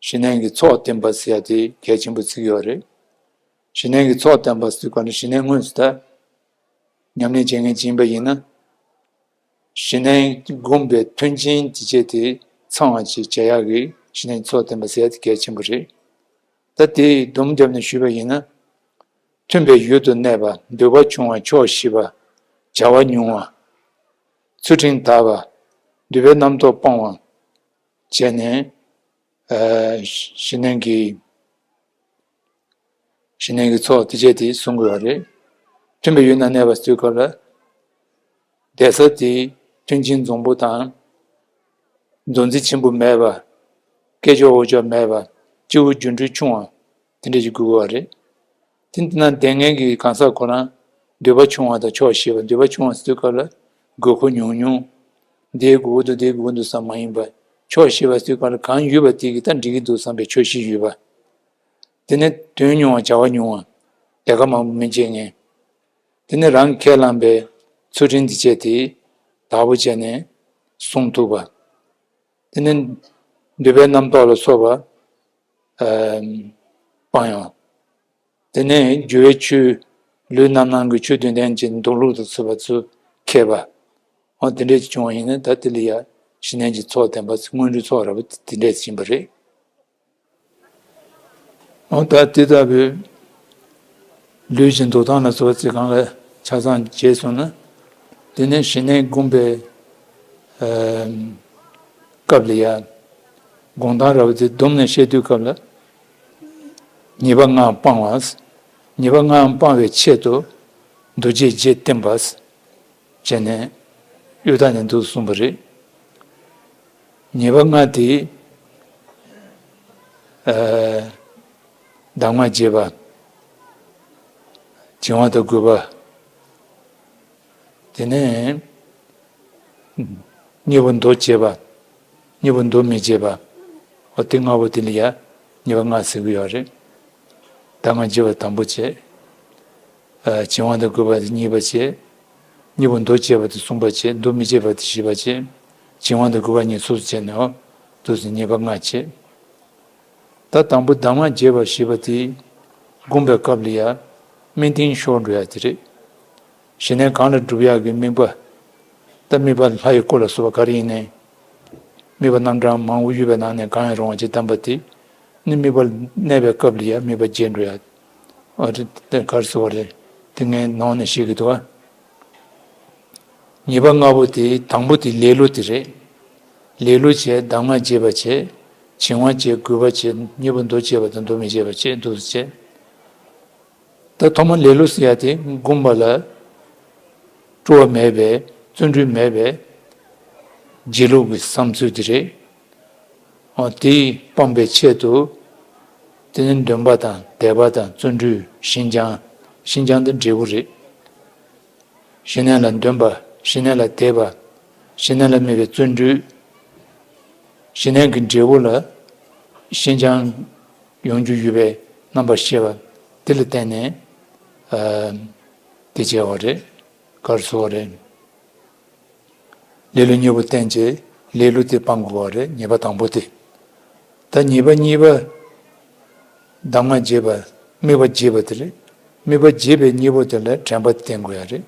ཞི་གནས་ཀྱི་ཚོགས་བསྟེན་པ་ཟེར་ཡ་དེ་གལ་ཆེན་པོ་བརྩི་གི་ཡོད་རེད། ཞི་གནས་ཀྱི་ཚོགས་བསྟེན་པ་ཟེར་དུས་ག་ནས་ཞི་གནས་དངོས་སུ་ད་ཉམས་ལེན་བྱེད་མཁན་ཅིག་ཡིན་པ་ཡིན་ན། ཞི་གནས་སྒོམ་པའི་མཐུན་རྐྱེན་དེ་བཅས་དེ་ཚང་བ་ཅིག་བྱེད་ཡག་གི་ཞི་གནས་ཀྱི་ཚོགས་བསྟེན་པ་ཟེར་ཡ་དེ་གལ་ཆེན་པོ་རེད། ད་དེ་སྡོམ་བརྒྱབ་ནས་ཞུས་པ་ཡིན་ན། མཐུན་པའི་ཡུལ་དུ་གནས་པ། འདོད་པ་ཆུང་བ། ཆོག་ཤེས་པ། བྱ་བ་ཉུང་བ། ཚུལ་ཁྲིམས་དག་པ། འདོད་པའི་རྣམ་རྟོག་སྤང་བ། བྱས་ནས་ཨ་ཞི་གནས་ཀྱི་ཞི་གནས་ཀྱི་ཚོགས་དེ་བཅས་དེ་གསུང་དགོས་པ་རེད། མཐུན་པའི་ཡུལ་ན་གནས་པ་ཟེར་དུས་སྐབས་ལ། བསྡད་ས་དེ་མཐུན་རྐྱེན་འཛོམས་པོ་དང་། མདོ་འཛིན་ཆེན་པོ་མེད་པ། སྐད་ཅོར་འོག་ཅོག་མེད་པ། སྤྱི་བོ་རྒྱུ་འགྲུལ་ཆུང་བ། དེ་འདྲ་ཞིག་དགོས་ཀྱི་ཡོད་རེད། དེ་འདི་ན་བསྡད་མཁན་གྱི་གང་ཟག་ཁོ་རང་འདོད་པ་ཆུང་བ་དང་ཆོག་ཤེས་པ། འདོད་པ་ཆུང་བ་ཟེར་དུས་སྐབས་ལ་དགོས་མཁོ་ཉུང་ཉུང་། འདི་དགོས་ཀྱི་འདུག་འདི་དགོས་ཀྱི་འདུག་བསམ་མ་ཡིན་པ། ཆོག་ཤེས་པ་ཟེར་དུས་སྐབས་ལ་གང་ཡོད་པ་དེ་གིས་ད་འགྲིག་གི་འདུག་བསམ་པའི་ཆོག་ཤེས་ཡོད་པ། དེ་ནས་དོན་ཉུང་བ། བྱ་བ་ཉུང་བ། ལས་ཀ་མང་པོ་མི་བྱེད་མཁན། དེ་ནས་རང་ཁས་བླངས་པའི་ཚུལ་ཁྲིམས་འདི་བཅས་དེ་དག་པོ་བྱས་ནས་སྲུང་ཐུབ་པ། དེ་ནས་འདོད་པའི་རྣམ་རྟོག་ལ་སོགས་པ་ཨ་སྤང་ཡང་། དེ་ནས་རྒྱུ་བའི་ཆོས། ལུས་རྣམ་སྣང་གི་ཆོས་བདུན་ལྡན་གྱི་འདུག་ལུགས་དང་མཚུངས་པ་ཚུལ་མཁས་པ། འོ་དེ་འདྲས་ཅིག་བྱུང་བ་ཡིན་ན་ད་དེ་ལ་ཡ་ཞི་གནས་ཀྱི་ཚོགས་བསྟེན་པ་སྔོན་འགྲོའི་ཚོགས་ར་བ་དེ་འདྲས་ཡིན་པ་རེད། འོ་ད་དེ་ལྟ་བུའི་ལུས་ཀྱི་འདུག་སྟངས་ལ་སོགས་པ་ཚིག་གང་ལ་ཆ་ཚང་བྱས་སོང་ན། དེ་ནས་ཞི་གནས་སྒོམ་པའི་ཨ་སྐབས་ལ་ཡ། སྒོམ་སྟངས་ར་བ་དེ་བསྡོམས་ནས་བཤད་དུས་སྐབས་ལ། ཉེས་པ་ལྔ་སྤང་བ། ཉེས་པ་ལྔ་སྤང་བའི་ཆེད་དུ་རྡོ་རྗེ་རྗེ་བསྟེན་པ། བྱས་ནས་དབུས་མཐའ་ནས་འདུག་གསུངས་པ་རེད། ཉེས་པ་ལྔ་དེ་ཨ་གདམས་ངག་བརྗེད་པ། བྱིང་བ་དང་རྒོད་པ། དེ་ནས་གཉིས་པ་མདོ་བརྗེད་པ། གཉིས་པ་མདོ་མི་བརྗེད་པ། འོ་དེ་ལྔ་པོ་དེ་ལ་ཡ་ཉེས་པ་ལྔ་ཟེར་གྱི་ཡོད་རེད། གདམས་ངག་བརྗེད་པ་དང་པོ་བྱས། ཨ་བྱིང་བ་དང་རྒོད་པ་དེ་གཉིས་པ་བྱས། གཉིས་པ་མདོ་བརྗེད་པ་དེ་གསུམ་པ་བྱས། མདོ་མི་བརྗེད་པ་དེ་བཞི་པ་བྱས། བྱིང་བ་དང་རྒོད་པ་གཉིས་སོ་སོ་བྱས་ནས་འོ་འདུག་སེ་ཉེས་པ་ལྔ་བྱས། ད་དང་པོ་གདམས་ངག་བརྗེད་པ་ཞེས་པ་དེ་སྒོམ་པའི་སྐབས་ལ་ཡ་དམིགས་རྟེན་ཤོར་འགྲོ་ཡ་དེ་རེད། ཞི་གནས་གང་ལ་སྒྲུབ་ཡག་གི་དམིགས་པ། ད་དམིགས་པ་ལྷ་ཡི་སྐུ་ལ་སོགས་པ་ག་རེ་ཡིན་ནའི། དམིགས་པ་རྣམ་གྲངས་མང་པོ་ཡོད་པའི་ནང་ནས་གང་ཡང་རུང་བ་ཅིག་བདམས་པ་དེ། ནི་དམིགས་པ་གནས་པའི་སྐབས་ལ་ཡ་དམིགས་པ་བརྗེད་འགྲོ་ཡ། ཨ་རེ་དེ་ག་རེ་ཟེར་བ་རེད། དེ་ངས་ནང་ནས་ཤེས་ཀྱི་འདུག་ཨ། ཉེས་པ་ལྔ་པོ་དེ་དང་པོ་དེ་ལེ་ལོ་དེ་རེད། ལེ་ལོ་བྱས། གདམས་ངག་བརྗེད་པ་བྱས། བྱིང་བ་བྱས། རྒོད་པ་བྱས། གཉིས་པ་མདོ་བརྗེད་པ་དང་མདོ་མི་བརྗེད་པ་བྱས་འདུག་སེ་བྱས། ད་ཐོག་མ་ལེ་ལོ་ཟེར་ཡ་དེ་སྒོམ་པ་ལ་སྤྲོ་བ་མེད་པའི་བརྩོན་འགྲུས་མེད་པའི་སྒྱིད་ལུག་གི་བསམ་ཚུལ་དེ་རེད། འོ་དེ་སྤང་བའི་ཆེད་དུ། དེ་ནི་འདུན་པ་དང་དད་པ་དང་བརྩོན་འགྲུས། ཞེན་སྦྱང་། ཞེན་སྦྱང་དེ་འབྲས་བུ་རེད། ཞི་གནས་ལ་འདུན་པ། ཞི་གནས་ལ་དད་པ། ཞི་གནས་ལ་དམིགས་པའི་བརྩོན་འགྲུས། ཞི་གནས་ཀྱི་འབྲས་བུ་ལ་ཞེན་སྦྱང་ཡོང་རྒྱུ་ཡོད་པའི་རྣམ་པར་ཤེས་པ་དེ་ལ་བརྟེན་ནས་ཨ་དེ་བྱས་པ་རེད། ག་རེ་ཟེར་བ་རེད། ལེ་ལོ་གཉིས་པོ་བསྟན་བྱས། ལེ་ལོ་དེ་སྤང་དགོས་པ་རེད། ཉེས་པ་དང་པོ་དེ། ད་ཉེས་པ་གཉིས་པ། གདམས་ངག་བརྗེད་པ། དམིགས་པ་བརྗེད་པ་དེ་རེད། དམིགས་པ་བརྗེད་པའི་གཉིས་པོ་དེ་ལ་དྲན་པ་བསྟེན་དགོས་ཡ་རེད།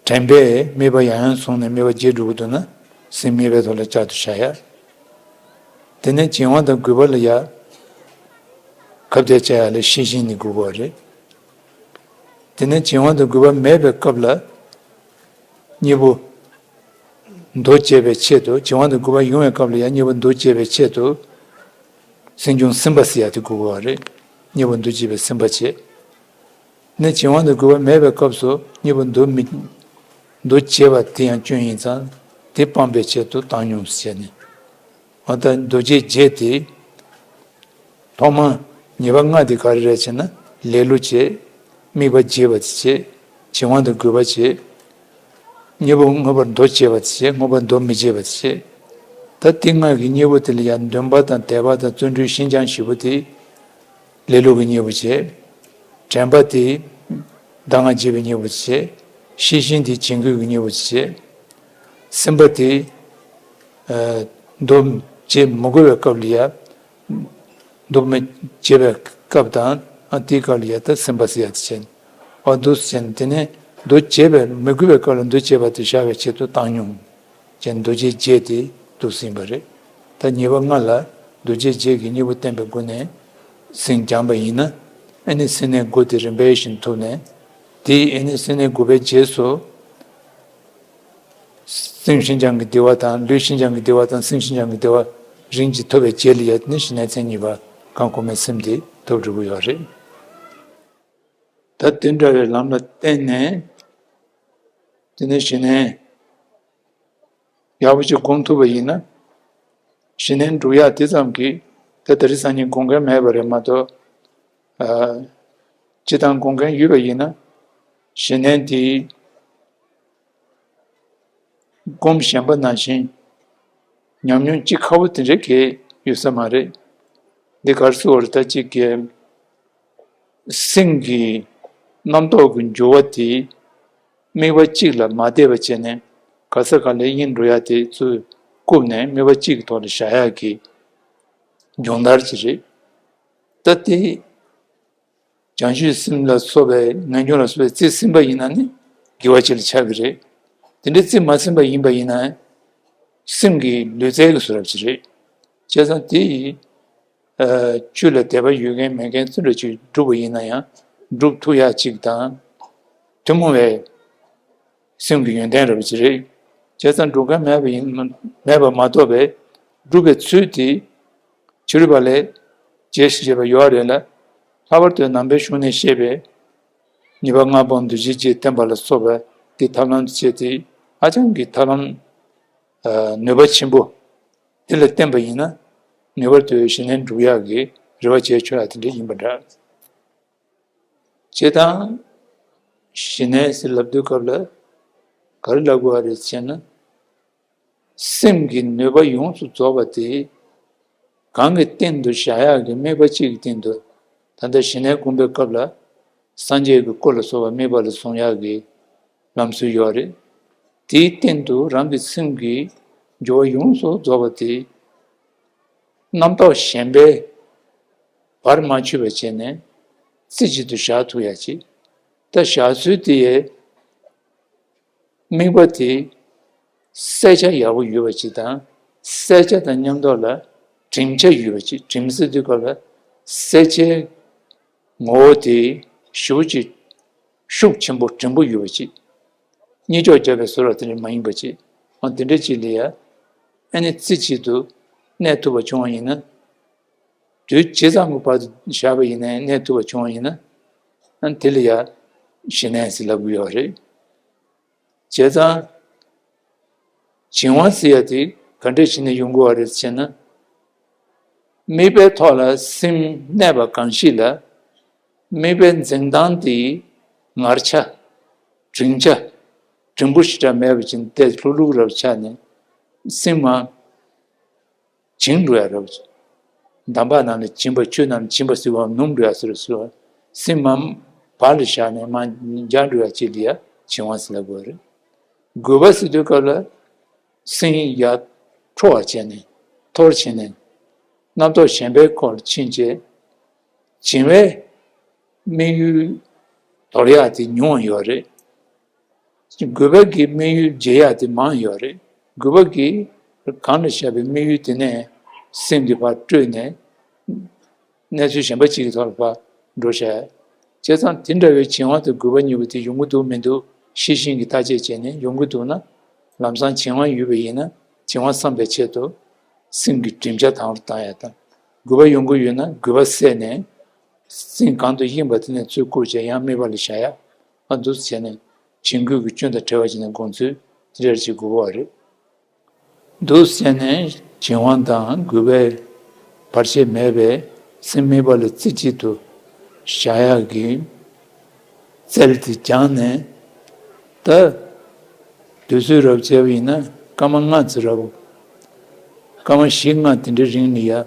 དྲན་པས་དམིགས་པ་ཡང་ཡང་བཟུང་ནས་དམིགས་པ་བརྗེད་འགྲོ་གི་འདུག་ན། སེམས་དམིགས་པའི་ཐོག་ལ་བཅའ་དུ་བཞག་ཡ། དེ་ནས་བྱིང་བ་དང་རྒུད་པ་ལ་ཡ། ཁ་གཏད་བཅའ་ཡ་ལ་ཤེས་བཞིན་ནི་དགོས་པ་རེད། དེ་ནས་བྱིང་བ་དང་རྒུད་པ་མེད་པའི་སྐབས་ལ། གཉིས་པོ། མདོ་བྱས་པའི་ཆེད་དུ། བྱིང་བ་དང་རྒུད་པ་ཡོང་བའི་སྐབས་ལ་ཡང་གཉིས་པོ་མདོ་བྱས་པའི་ཆེད་དུ། སེམས་བྱུང་སེམས་པ་ཟེར་ཡ་དེ་དགོས་པ་རེད། གཉིས་པོ་མདོ་བྱས་པའི་སེམས་པ་བྱས། ནས་བྱིང་བ་དང་རྒུད་པ་མེད་པའི་སྐབས་སུ་གཉིས་པོ་མདོ་མི། མདོ་བྱས་པ་དེ་ཡང་སྐྱོན་ཡིན་ཙང་དེ་སྤང་བའི་ཆེད་དུ་བཏང་སྙོམས་བྱས་ནས། འོ་ད་མདོ་བྱས་བརྗེད་དེ། ཐོག་མ་ཉེས་པ་ལྔ་དེ་ག་རེ་རེད་ཅེ་ན། ལེ་ལོ་བྱེད། དམིགས་པ་བརྗེད་པ་དེ་བྱེད། བྱིང་བ་དང་རྒུད་པ་བྱེད། གཉིས་པོ་མངོན་པར་མདོ་བྱེད་པ་དེ་བྱེད། མངོན་པར་མདོ་མི་བྱེད་པ་དེ་བྱེད། ད་དེ་ལྔ་གི་གཉིས་པོ་དེ་ལ་ཡང་འདུན་པ་དང་དད་པ་དང་བརྩོན་འགྲུས་ཤིན་སྦྱངས་བཞི་པོ་དེ། ལེ་ལོ་གི་གཉིས་པོ་བྱེད། དྲན་པ་དེ་གདམས་ངག་བརྗེད་པའི་གཉིས་པོ་བྱེད། ཤེས་བཞིན་དེ་བྱིང་རྒོད་ཀྱི་གཉིས་པོ་བྱེད། སེམས་པ་དེ་མདོ་བྱེད་མི་དགོས་པའི་སྐབས་ལ་ཡ། མདོ་མི་བྱེད་པའི་སྐབས་དང་། ཨ་དེའི་སྐབས་ལ་ཡ་ད་སེམས་པ་ཟེར་ཡ་དེ་བྱེད། ཨ་མདོ་བྱེད་དེ་ནས་མདོ་བྱེད་པའི་མི་དགོས་པའི་སྐབས་ལ་མདོ་བྱེད་པ་དེ་བཞག་པའི་ཆེད་དུ་བཏང་སྙོམས། ཅན་མདོ་བྱས་བརྗེད་དེ་འདུག་ཟིན་པ་རེད། ད་ཉེས་པ་ལྔ་ལ་མདོ་བྱས་བརྗེད་ཀྱི་གཉིས་པོ་བསྟན་པའི་སྒོ་ནས་སེམས་སྦྱངས་པ་ཡིན་ན། ཨ་ནི་སེམས་གནས་དགུ་དེ་རིམ་པས་བཞིན་ཐུབ་ནས། དེ་ཨ་ནི་སེམས་གནས་དགུ་པའི་རྗེས་སུ། སེམས་ཤིན་སྦྱངས་ཀྱི་བདེ་བ་དང་། ལུས་ཤིན་སྦྱངས་ཀྱི་བདེ་བ་དང་། སེམས་ཤིན་སྦྱངས་ཀྱི་བདེ་བ་རིམ་གྱིས་ཐོབ་པའི་རྗེས་ལ་ཡ་ནི་གཞི་གནས་མཚན་ཉིད་པ་གང་གོ་མའི་སེམས་དེ་ཐོབ་འགྲོ་གི་ཡོད་རེད། ད་དེ་འདྲ་བའི་ལམ་ལ་བརྟེན་ནས། དེ་ནས་གཞི་གནས། ཡག་པོ་ཅིག་སྒོམ་ཐུབ་པ་ཡིན་ན། གཞི་གནས་འགྲུབ་ཡག་དེ་ཙམ་གྱིས་ད་དེ་རིང་སང་ཉིན་སྒོམ་མཁན་མེད་པ་རེད་མ་གཏོགས། ཨ། སྤྱིར་བཏང་སྒོམ་མཁན་ཡོད་པ་ཡིན་ན། གཞི་གནས་དེ་སྒོམ་གཞན་པ་ནང་བཞིན་ཉམས་མྱོང་ཅིག་ཁ་པོ་དེ་འདྲ་གས་ཡོད་ས་མ་རེད། འདི་གར་སོ་བར་ད་ཅིག་གས། སེམས་ཀྱི་རྣམ་རྟོག་གི་འགྱུར་བ་དེ་དམིགས་པ་གཅིག་ལ་མ་བལྟས་པ་བྱས་ནས། ག་ས་ག་ལ་ཡིན་འགྲོ་ཡ་དེ་ཚུར་བཀུག་ནས་དམིགས་པ་གཅིག་གི་ཐོག་ལ་བཞག་ཡ་གི་སྦྱོང་བརྡར་ཅིག་རེད། ད་དེ་བྱང་ཆུབ་སེམས་ལ་སོགས་པའི་ངེས་འབྱུང་ལ་སོགས་པའི་རྩིས་ཟིན་པ་ཡིན་ན་ནི་དགེ་བ་ཅིག་ལ་ཆགས་ཀྱི་རེད། དེ་འདྲའི་རྩིས་མ་ཟིན་པ་ཡིན་པ་ཡིན་ན་སེམས་ཀྱི་ལུས་རྩལ་གྱི་བཟོ་འདྲ་ཅིག་རེད། བྱས་ཙང་དེ་ཡི། ཨ། ཆོས་ལ་དད་པ་ཡོད་མཁན་མེད་མཁན་སུ་འདྲ་ཅིག་སྒྲུབ་པ་ཡིན་ན་ཡང་སྒྲུབ་ཐུབ་ཡག་ཅིག་དང་། ཐུན་མོང་བའི་སེམས་ཀྱི་ཡོན་ཏན་རབ་ཅིག་རེད། བྱས་ཙང་སྒྲུབ་མཁན་མེད་པ་ཡིན། མེད་པ་མ་གཏོགས་པའི་སྒྲུབ་པའི་ཚུལ་དེ་ཕྱི་རོལ་པ་ལས་རྒྱས་ཤིང་རྒྱས་པ་ཡོད་རེད་ལ། ལྷག་པར་དུ་ནང་པའི་གཞུང་ནས་བཤད་པའི་ཉེས་པ་ལྔ་སྤོང་འདུ་བྱེད་བརྗེད་བསྟན་པ་ལ་སོགས་པ་དེ་ཐབས་ལམ་དུ་བྱས་ཏེ་ཧ་ཅང་གི་ཐབས་ལམ། ཨ། ནུས་པ་ཆེན་པོ། དེ་ལ་བརྟེན་པ་ཡིན་ན་ངེས་པར་དུ་གཞི་གནས་འགྲུབ་ཡག་གི་རེ་བ་བྱས་ཆོག་ཡག་དེ་འདྲ་ཡིན་པ་འདྲ། བྱས་ཙང་གཞི་གནས་ཟེར་ལབ་དུས་སྐབས་ལ་ག་རེ་ལབ་དགོས་པ་རེད་ཟེར་ན། སེམས་ཀྱི་ནུས་པ་ཡོངས་སུ་རྫོགས་པ་དེ་གང་གི་སྟེང་དུ་བཞག་ཡག་གི་དམིགས་པ་གཅིག་གི་སྟེང་དུ། ད་ལྟ་གཞི་གནས་སྒོམ་པའི་སྐབས་ལ་སངས་རྒྱས་ཀྱི་སྐུ་ལ་སོགས་པ་དམིགས་པ་ལ་བཟུང་ཡག་གི་ལམ་སྲོལ་ཡོད་རེད། དེའི་སྟེང་དུ་རང་གི་སེམས་ཀྱི་སྦྱོར་བ་ཡོངས་སུ་རྫོགས་པ་དེ་རྣམ་རྟོག་གཞན་པས་བར་མ་ཆོད་པ་བྱས་ནས་རྩེ་གཅིག་ཏུ་བཞག་ཐུབ་ཡ་ཅིག་ད་བཞག་ཚུལ་དེ་ཡས་དམིགས་པ་དེ་གསལ་ཆ་ཡག་པོ་ཡོད་པ་ཅིག་དང་། གསལ་ཆ་དང་མཉམ་དུ་ལ་བསྒྲིམ་ཆ་ཡོད་པ་ཅིག་བསྒྲིམ་ཟེར་དུས་སྐབས་ལ་གསལ་ཆའི་ངོ་བོ་དེ་ཞེ་པོ་ཅིག་ཤུགས་ཆེན་པོ་བསྒྲིམ་པོ་ཡོད་པ་ཅིག་གཉིད་ཅོག་བརྒྱབ་པའི་བཟོ་འདྲ་དེ་འདྲ་མ་ཡིན་པ་ཅིག་འོ་དེ་འདྲ་ཅིག་ལ་ཡ། ཨ་ནི་རྩེ་གཅིག་ཏུ་གནས་ཐུབ་པ་བྱུང་བ་ཡིན་ན། དུས་ཇི་ཙམ་གྱི་བར་དུ་བཞག་པ་ཡིན་ནའི་གནས་ཐུབ་པ་བྱུང་བ་ཡིན་ན། ཨ་ནི་དེ་ལ་ཡ་གཞི་གནས་ཟེར་ལབ་ཀྱི་ཡོད་རེད། བྱས་ཙང་བྱིང་བ་ཟེར་ཡ་དེ་ག་འདྲས་བྱས་ནས་ཡོང་དགོས་པ་རེད་ཟེར་ན། དམིགས་པའི་ཐོག་ལ་སེམས་གནས་པ་གང་ཞིག་ལ། དམིགས་པའི་འཛིན་སྟངས་དེའི་ངར་ཆ། འབྲིང་ཆ། འབྲིང་པོ་ཞེ་དྲག་མེད་པ་ཅིག་བལྟས་ལྷུག་ལྷུག་རབ་ཆགས་ནས་སེམས་མ། བྱིང་འགྲོ་ཡ་རབ་ཅིག་འདམ་བག་ནང་ལ་བྱིང་བ། ཆུ་ནང་ལ་བྱིང་བ་ཟེར་བ་ནུབ་འགྲོ་ཡ་ཟེར་ཟེར་བ། སེམས་མ་བག་ལ་བཞག་ནས་མ་འཇག་འགྲོ་ཡ་ཅིག་ལ་ཡ་བྱིང་བ་ཟེར་ལབ་དགོས་རེད། རྒུད་པ་ཟེར་དུས་སྐབས་ལ་ སེམས་ཡར་འཕྲོ་བར་བྱས་ནས་མཐོ་རུ་ཕྱིན་ནས་རྣམ་རྟོག་ཞེན་པའི་སྐོར་ཕྱིན་བྱས། བྱིང་བའི་དམིགས་ཡུལ་དོར་ཡག་དེ་ཉུང་བ་ཡོད་རེད། རྒུད་པ་གི་དམིགས་ཡུལ་བརྗེད་ཡག་དེ་མང་ཡོད་རེད། རྒུད་པ་གི་གང་ལ་བཞག་པའི་དམིགས་ཡུལ་དེ་ནས་སེམས་འདི་ཕར་སྤྲོས་ནས་གནས་ཚུལ་གཞན་པ་གཅིག་གི་ཐོག་ལ་ཕར་འགྲོ་བྱས། བྱས་ཙང་དེ་འདྲ་བའི་བྱིང་བ་དང་རྒུད་པ་གཉིས་པོ་དེ་ཡོང་གི་འདུག་མི་འདུག་ཤེས་བཞིན་གྱི་བརྟག་དཔྱད་བྱས་ནས་ཡོང་གི་འདུག་ན། ལམ་སང་བྱིང་བ་ཡོད་པ་ཡིན་ན་བྱིང་བ་བསམ་པའི་ཆེད་དུ་སེམས་ཀྱི་གྲིམ་ཆ་དང་རུ་བཏང་ཡག་དང་། རྒུད་པ་ཡོང་གི་ཡོད་ན་རྒུད་པ་བསལ་ནས། སེམས་གང་དུ་གཡེངས་པ་དེ་ནས་ཚུར་བསྐུར་བྱས་ཡང་དམིགས་པ་ལ་བཞག་ཡ། ཨ་འདུག་བྱས་ནས་བྱིང་རྒོད་ཀྱི་སྐྱོན་དང་བྲལ་བ་བྱས་ནས་སྒོམ་ཚུལ་དེ་འདྲ་ཅིག་དགོས་པ་རེད། འདུག་བྱས་ནས་བྱིང་བ་དང་རྒུད་པའི་བར་ཆད་མེད་པའི་སེམས་དམིགས་པ་ལ་རྩེ་གཅིག་ཏུ་བཞག་ཡག་གི་རྩལ་དེ་སྦྱངས་ནས། ད་དུས་ཚོད་རབ་བྱས་པ་ཡིན་ན་སྐར་མ་ལྔ་ཙམ་རབ། སྐར་མ་བཞི་ལྔ་དེ་འདྲའི་རིང་ལ་ཡ།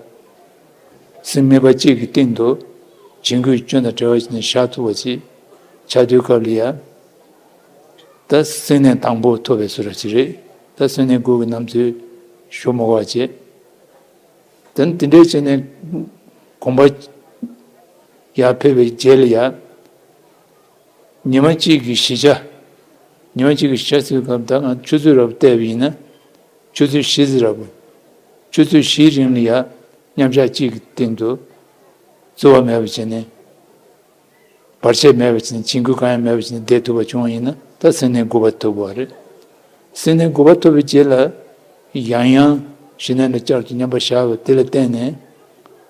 སེམས་དམིགས་པ་གཅིག་གི་སྟེང་དུ་བྱིང་རྒོད་སྐྱོན་དང་བྲལ་བ་ཞིག་ནས་བཞག་ཐུབ་པ་ཅིག་ཆགས་དུས་སྐབས་ལ་ཡ། ད་སེམས་གནས་དང་པོ་ཐོབ་པའི་བཟོ་འདྲ་ཅིག་རེད། ད་སེམས་གནས་དགུ་གི་རྣམ་ཚུལ་ཞུ་མ་དགོས་པ་བྱས། དེ་ནི་དེ་འདྲའི་བྱས་ནས་གོམ་པ་ཡར་ཕེབས་པའི་རྗེས་ལ་ཡ། ཉི་མ་གཅིག་གི་བཞི་ཆ། ཉི་མ་གཅིག་གི་བཞི་ཆ་ཟེར་བའི་སྐབས་ད་ང་ཆུ་ཚོད་རབ་བལྟས་པ་ཡིན་ན། ཆུ་ཚོད་བཞི་ཙམ་རབ། ཆུ་ཚོད་བཞིའི་རིང་ལ་ཡ་མཉམ་བཞག་གཅིག་གི་སྟེང་དུ་རྩོལ་བ་མེད་པ་བྱས་ནས། བར་ཆད་མེད་པ་བྱས་ནས་བྱིང་རྒོད་གང་ཡང་མེད་པ་བྱས་ནས་བསྡད་ཐུབ་པ་བྱུང་བ་ཡིན་ན་ད་སེམས་གནས་དགུ་པ་ཐོབ་དགོས་པ་རེད། སེམས་གནས་དགུ་པ་ཐོབ་པའི་རྗེས་ལ་ཡང་ཡང་ཞི་གནས་ལ་བསྐྱར་དུ་མཉམ་པར་བཞག་པ་དེ་ལ་བརྟེན་ནས།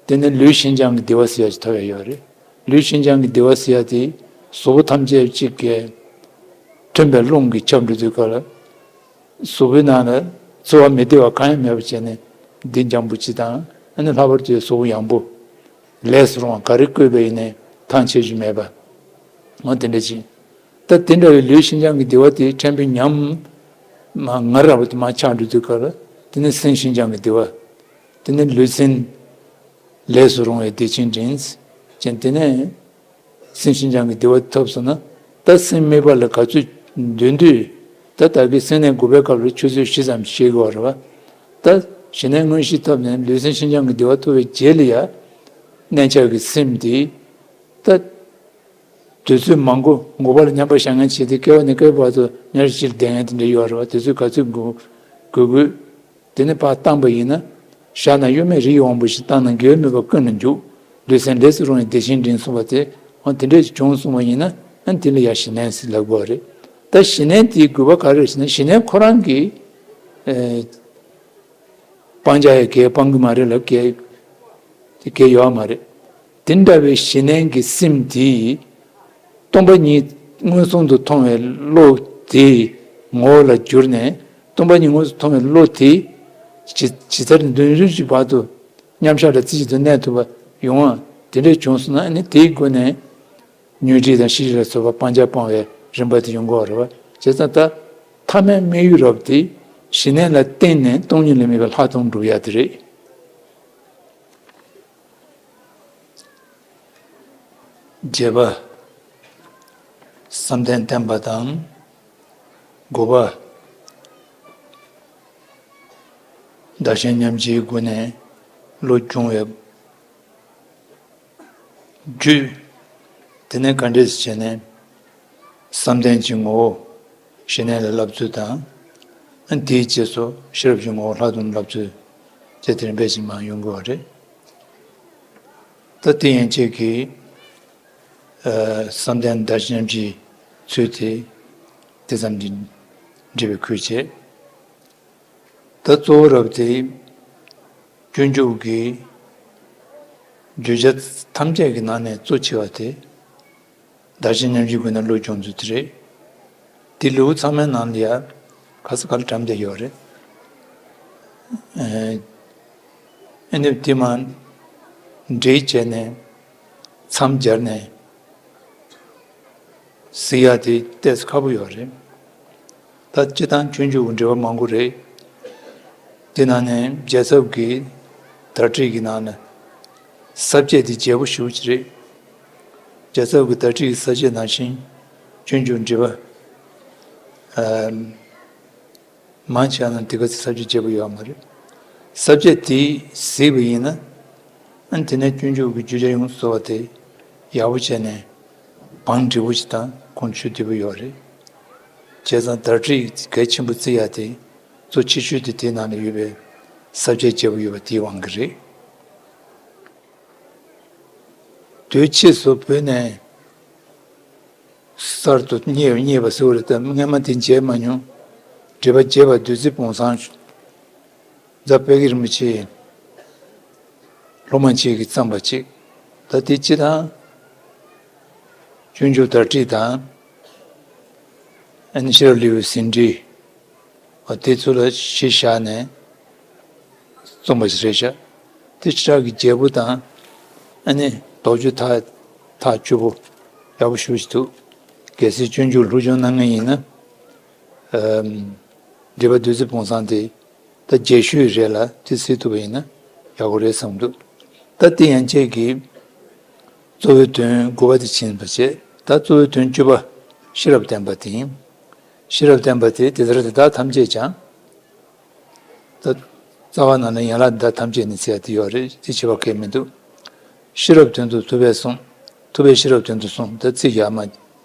དེ་ནས་ལུས་ཤིན་སྦྱངས་ཀྱི་བདེ་བ་ཟེར་ཡ་ཞིག་ཐོབ་ཡ་ཡོད་རེད། ལུས་ཤིན་སྦྱངས་ཀྱི་བདེ་བ་ཟེར་ཡ་དེ་གཟུགས་པོ་ཐམས་ཅད་གཅིག་གིས་མཐུན་པའི་རླུང་གིས་ཁྱབ་འགྲོ་དུས་སྐབས་ལ། གཟུགས་པོའི་ནང་ལ་ཚོར་བ་མི་བདེ་བ་གང་ཡང་མེད་པ་བྱས་ནས་བདེ་འཇམ་པོ་ཅིག་དང་། ཨ་ནི་ལྷག་པར་དུ་གཟུགས་པོ་ཡང་པོ། ལས་སུ་རུང་བ་ག་རེ་བཀོད་པ་ཡིན་ནའི་ཐང་ཆད་རྒྱུ་མེད་པ། འོ་དེ་འདྲ་ཅིག་ད་དེ་འདྲ་བའི་ལུས་ཤིན་སྦྱངས་ཀྱི་བདེ་བ་དེ་ཕྲན་བུ་ཉམས། མ་ང་རབ་ཏུ་མ་ཆགས་འགྲོ་དུས་སྐབས་ལ་དེ་ནི་སེམས་ཤིན་སྦྱངས་ཀྱི་བདེ་བ། དེ་ནི་ལུས་སེམས་ལས་སུ་རུང་བའི་བདེ་ཆེན་འདྲེན། ཅན་དེ་ནས། སེམས་ཤིན་སྦྱངས་ཀྱི་བདེ་བ་ཐོབ་སོང་ན། ད་སེམས་དམིགས་པ་ལ་ག་ཚོད་འདོན་དུས། ད་ད་གིན་སེམས་གནས་དགུ་པའི་སྐབས་ལ་ཆུ་ཚོད་བཞི་ཙམ་ཞིག་དགོས་རེད་བ། ད་ཞི་གནས་དངོས་གཞི་ཐོབ་ནས་ལུས་སེམས་ཤིན་སྦྱངས་ཀྱི་བདེ་བ་ཐོབ་པའི་རྗེས་ལ་ཡ། གནས་འཆའ་གི་སེམས་དེ། ད་དུས་ཚོད་མང་པོ་དགུ་པ་ལ་མཉམ་པར་བཞག་མཁན་བྱས་ཏེ་སྐྱེ་བ་ནས་སྐྱེ་བ་བར་དུ་ཉལ་ཞིར་བསྡད་མཁན་དེ་འདྲ་ཡོད་རེད་བ། དུས་ཚོད་ག་ཚོད་དགོས་དགོས་དགོས། དེ་ནས་ཕར་བཏང་པ་ཡིན་ན། བཞག་ན་གཡོ་མེད་རི་ཡི་དབང་པོ་བཞིན་བཏང་ན་འགལ་མེད་པར་ཀུན་ནས་འཇུག་ལུས་སེམས་ལས་སུ་རུང་བའི་བདེ་ཆེན་འདྲེན་གསུངས་པ་དེ། འོ་དེ་འདྲས་བྱུང་གསུངས་པ་ཡིན་ན། ཨ་དེ་ལ་ཡ་ཞི་གནས་ཟེར་ལབ་དགོས་རེད། ད་ཞི་གནས་དེའི་དགོས་པ་ག་རེ་རེད་ཟེར་ན། ཞི་གནས་ཁོ་རང་གི་ཨེ་སྤང་བྱ་ཡ་གས་སྤང་གི་མ་རེད་ལབ་གས་དེ་གས་ཡོད་མ་རེད། དེ་འདྲ་བའི་ཞི་གནས་ཀྱི་སེམས་དེ། སྟོང་པ་ཉིད་མངོན་སུམ་དུ་མཐོང་བའི་བློ་དེའི་ངོ་བོ་ལ་གྱུར་ནས། སྟོང་པ་ཉིད་མངོན་སུམ་མཐོང་བའི་བློ་དེ་ཇི་ཇི་ལྟར་འདོད་འཇུག་གི་བར་དུ་མཉམ་བཞག་ལ་རྩེ་གཅིག་ཏུ་གནས་ཐུབ་པ་ཡོང་བ་དེ་འདྲས་བྱུང་སོང་ན། ཨ་ནི་དེའི་སྒོ་ནས་ཉོན་སྒྲིབ་དང་ཤེས་སྒྲིབ་ལ་སོགས་པ་སྤང་བྱ་སྤོང་བའི་རིམ་པ་དེ་ཡོང་གི་ཡོད་རེད་བ། བྱས་ཙང་ད་ཐ་མའི་དམིགས་ཡུལ་རབ་དེ་ཞི་གནས་ལ་བརྟེན་ནས་སྟོང་ཉིད་ལ་དམིགས་པའི་ལྷག་མཐོང་སྒྲུབ་ཡ་དེ་རེད། བརྒྱད་པ། བསམ་གཏན་བརྟན་པ་དང་། དགུ་པ། བདག་གཞན་མཉམ་བརྗེའི་སྒོ་ནས་བློ་སྦྱོང་བའི་རྒྱུད། དེ་ནས་ག་འདྲས་བྱས་ནས་བསམ་གཏན་གྱི་ངོ་བོ་ཞི་གནས་ལ་བསླབ་ཚུལ་དང་། དེའི་རྗེས་སུ་ཤེས་རབ་ཀྱི་ངོ་བོ་ལྷག་མཐོང་བསླབ་ཚུལ་བཅས་དེ་རིམ་པས་ཅིག་མར་ཡོང་དགོས་པ་རེད། ད་དེ་ཡན་ཆད་ཀྱིས་ཨ་བསམ་གཏན་བདག་གཞན་མཉམ་བརྗེའི་ཚུལ་དེ་དེ་ཙམ་གྱིས་འགྲིག་པའི་ཁུལ་བྱས། ད་གཙོ་བོ་རབ་དེ་སྤྱོད་འཇུག་གི་བརྗོད་བྱ་ཐམས་ཅད་ཀྱི་ནང་ནས་གཙོ་ཆེ་བ་དེ་བདག་གཞན་མཉམ་བརྗེའི་སྒོ་ནས་བློ་སྦྱོང་ཚུལ་དེ་རེད། དེ་ལེའུ་ཚང་མའི་ནང་ལ་ཡ་ཁ་ས་ཁ་ལ་གྲམ་བསྡད་ཡོད་རེད། ཨ་ནི་དེ་མ་འགྲེལ་བྱས་ནས་མཚམས་སྦྱར་ནས་གཟིགས་ཡ་དེ་ཏོག་ཙམ་ཁག་པོ་ཡོད་རེད། ད་སྤྱིར་བཏང་སྤྱོད་འཇུག་གི་འགྲེལ་པ་མང་པོ་རེད། དེ་ནང་ནས་རྒྱལ་ཚབ་ཀྱི་དར་ཊིཀ་གི་ནང་ན་ས་བཅད་དེ་རྒྱས་པོ་ཞེ་པོ་ཅིག་རེད། རྒྱལ་ཚབ་ཀྱི་དར་ཊིཀ་གི་ས་བཅད་ནང་བཞིན་སྤྱོད་འཇུག་འགྲེལ་པ། ཨ། མང་ཆེ་བ་ནི་དེ་ག་ཚོད་ས་བཅད་བརྗེ་པོ་ཡོད་མ་རེད། ས་བཅད་དེ་གཟིགས་པ་ཡིན་ན། ཨ་ནི་དེ་ནས་སྤྱོད་འཇུག་གི་བརྗོད་བྱ་ཡོངས་སུ་རྫོགས་པ་དེ་ཡག་པོ་བྱས་ནས་བང་སྒྲིག་པོ་ཞིག་དང་ཁུངས་ཆུད་བསྡུས་པོ་ཡོད་རེད། བྱས་ཙང་བརྡ་སྤྲོད་གལ་ཆེན་པོ་བརྩི་ཡ་དེ་གཙོ་ཆེ་ཤོས་དེ་དེའི་ནང་ལ་ཡོད་པའི་ས་བཅད་བརྗེ་པོ་ཡོད་པ་དེའི་དབང་གིས་རེད། དུས་ཕྱིས་སུ་བོད་ནས་གསར་དུ་རྙེད་རྙེད་པ་ཟེར་བ་རེད་དམ། སྔན་མ་དེ་མཇལ་མ་མྱོང་། འགྲེལ་པ་རྒྱས་པ་བདུད་རྩི་བོང་བཟང་རྫ་དཔལ་གྱི་རིན་པོ་ཆེ་སློབ་མ་གཅིག་གིས་བརྩམས་པ་གཅིག་ད་དེ་སྤྱི་དང་། སྤྱོད་འཇུག་བརྡ་སྤྲོད་དང་། ཨ་ནི་ཤེས་རབ་ལེའུའི་ཟིན་བྲིས། འོ་དེ་ཚོ་ལ་གཞི་བཞག་ནས་རྩོམ་པ་ཞིག་རེད་ཤག་དེ་ཕྱི་དྲག་གི་རྒྱལ་པོ་དང་། ཨ་ནི་དོགས་གཅོད་ཐག་ཐག་ཆོད་པོ་ཡག་པོ་ཞེ་པོ་ཞིག་འདུག་གལ་སྲིད་སྤྱོད་འཇུག་སློབ་སྦྱོང་གནང་མཁན་ཡིན་ན། ཨམ། འགྲེལ་པ་བདུད་རྩི་བོང་བཟང་དེ་ད་རྒྱས་ཤོས་རེད་ལ་དེ་གཟིགས་ཐུབ་པ་ཡིན་ན་ཡག་པོ་རེད་བསམ་འདུག་ད་དེ་ཡན་ཆད་ཀྱི་གཙོ་བོའི་དོན་དགུ་པ་དེ་ཕྱིན་པ་བྱས། ད་གཙོ་བོའི་དོན་བཅུ་པ་ཤེས་རབ་བསྟན་པ་དེ་ཡིན། ཤེས་རབ་བསྟན་པ་དེ་དེ་ལྟར་དེ་དག་ཐམས་ཅད་ཀྱང་། ད་རྩ་བ་ནང་ལ་ཡན་ལག་འདི་དག་ཐམས་ཅད་ནི་ཟེར་ཡ་དེ་ཡོད་རེད། དེ་བྱེད་པ་གལ་མི་འདུག་ཤེས་རབ་དོན་དུ་ཐུབ་པས་གསུངས། ཐུབ་པས་ཤེས་རབ་དོན་དུ་གསུངས། ད་ཚིག་ཡར་མར་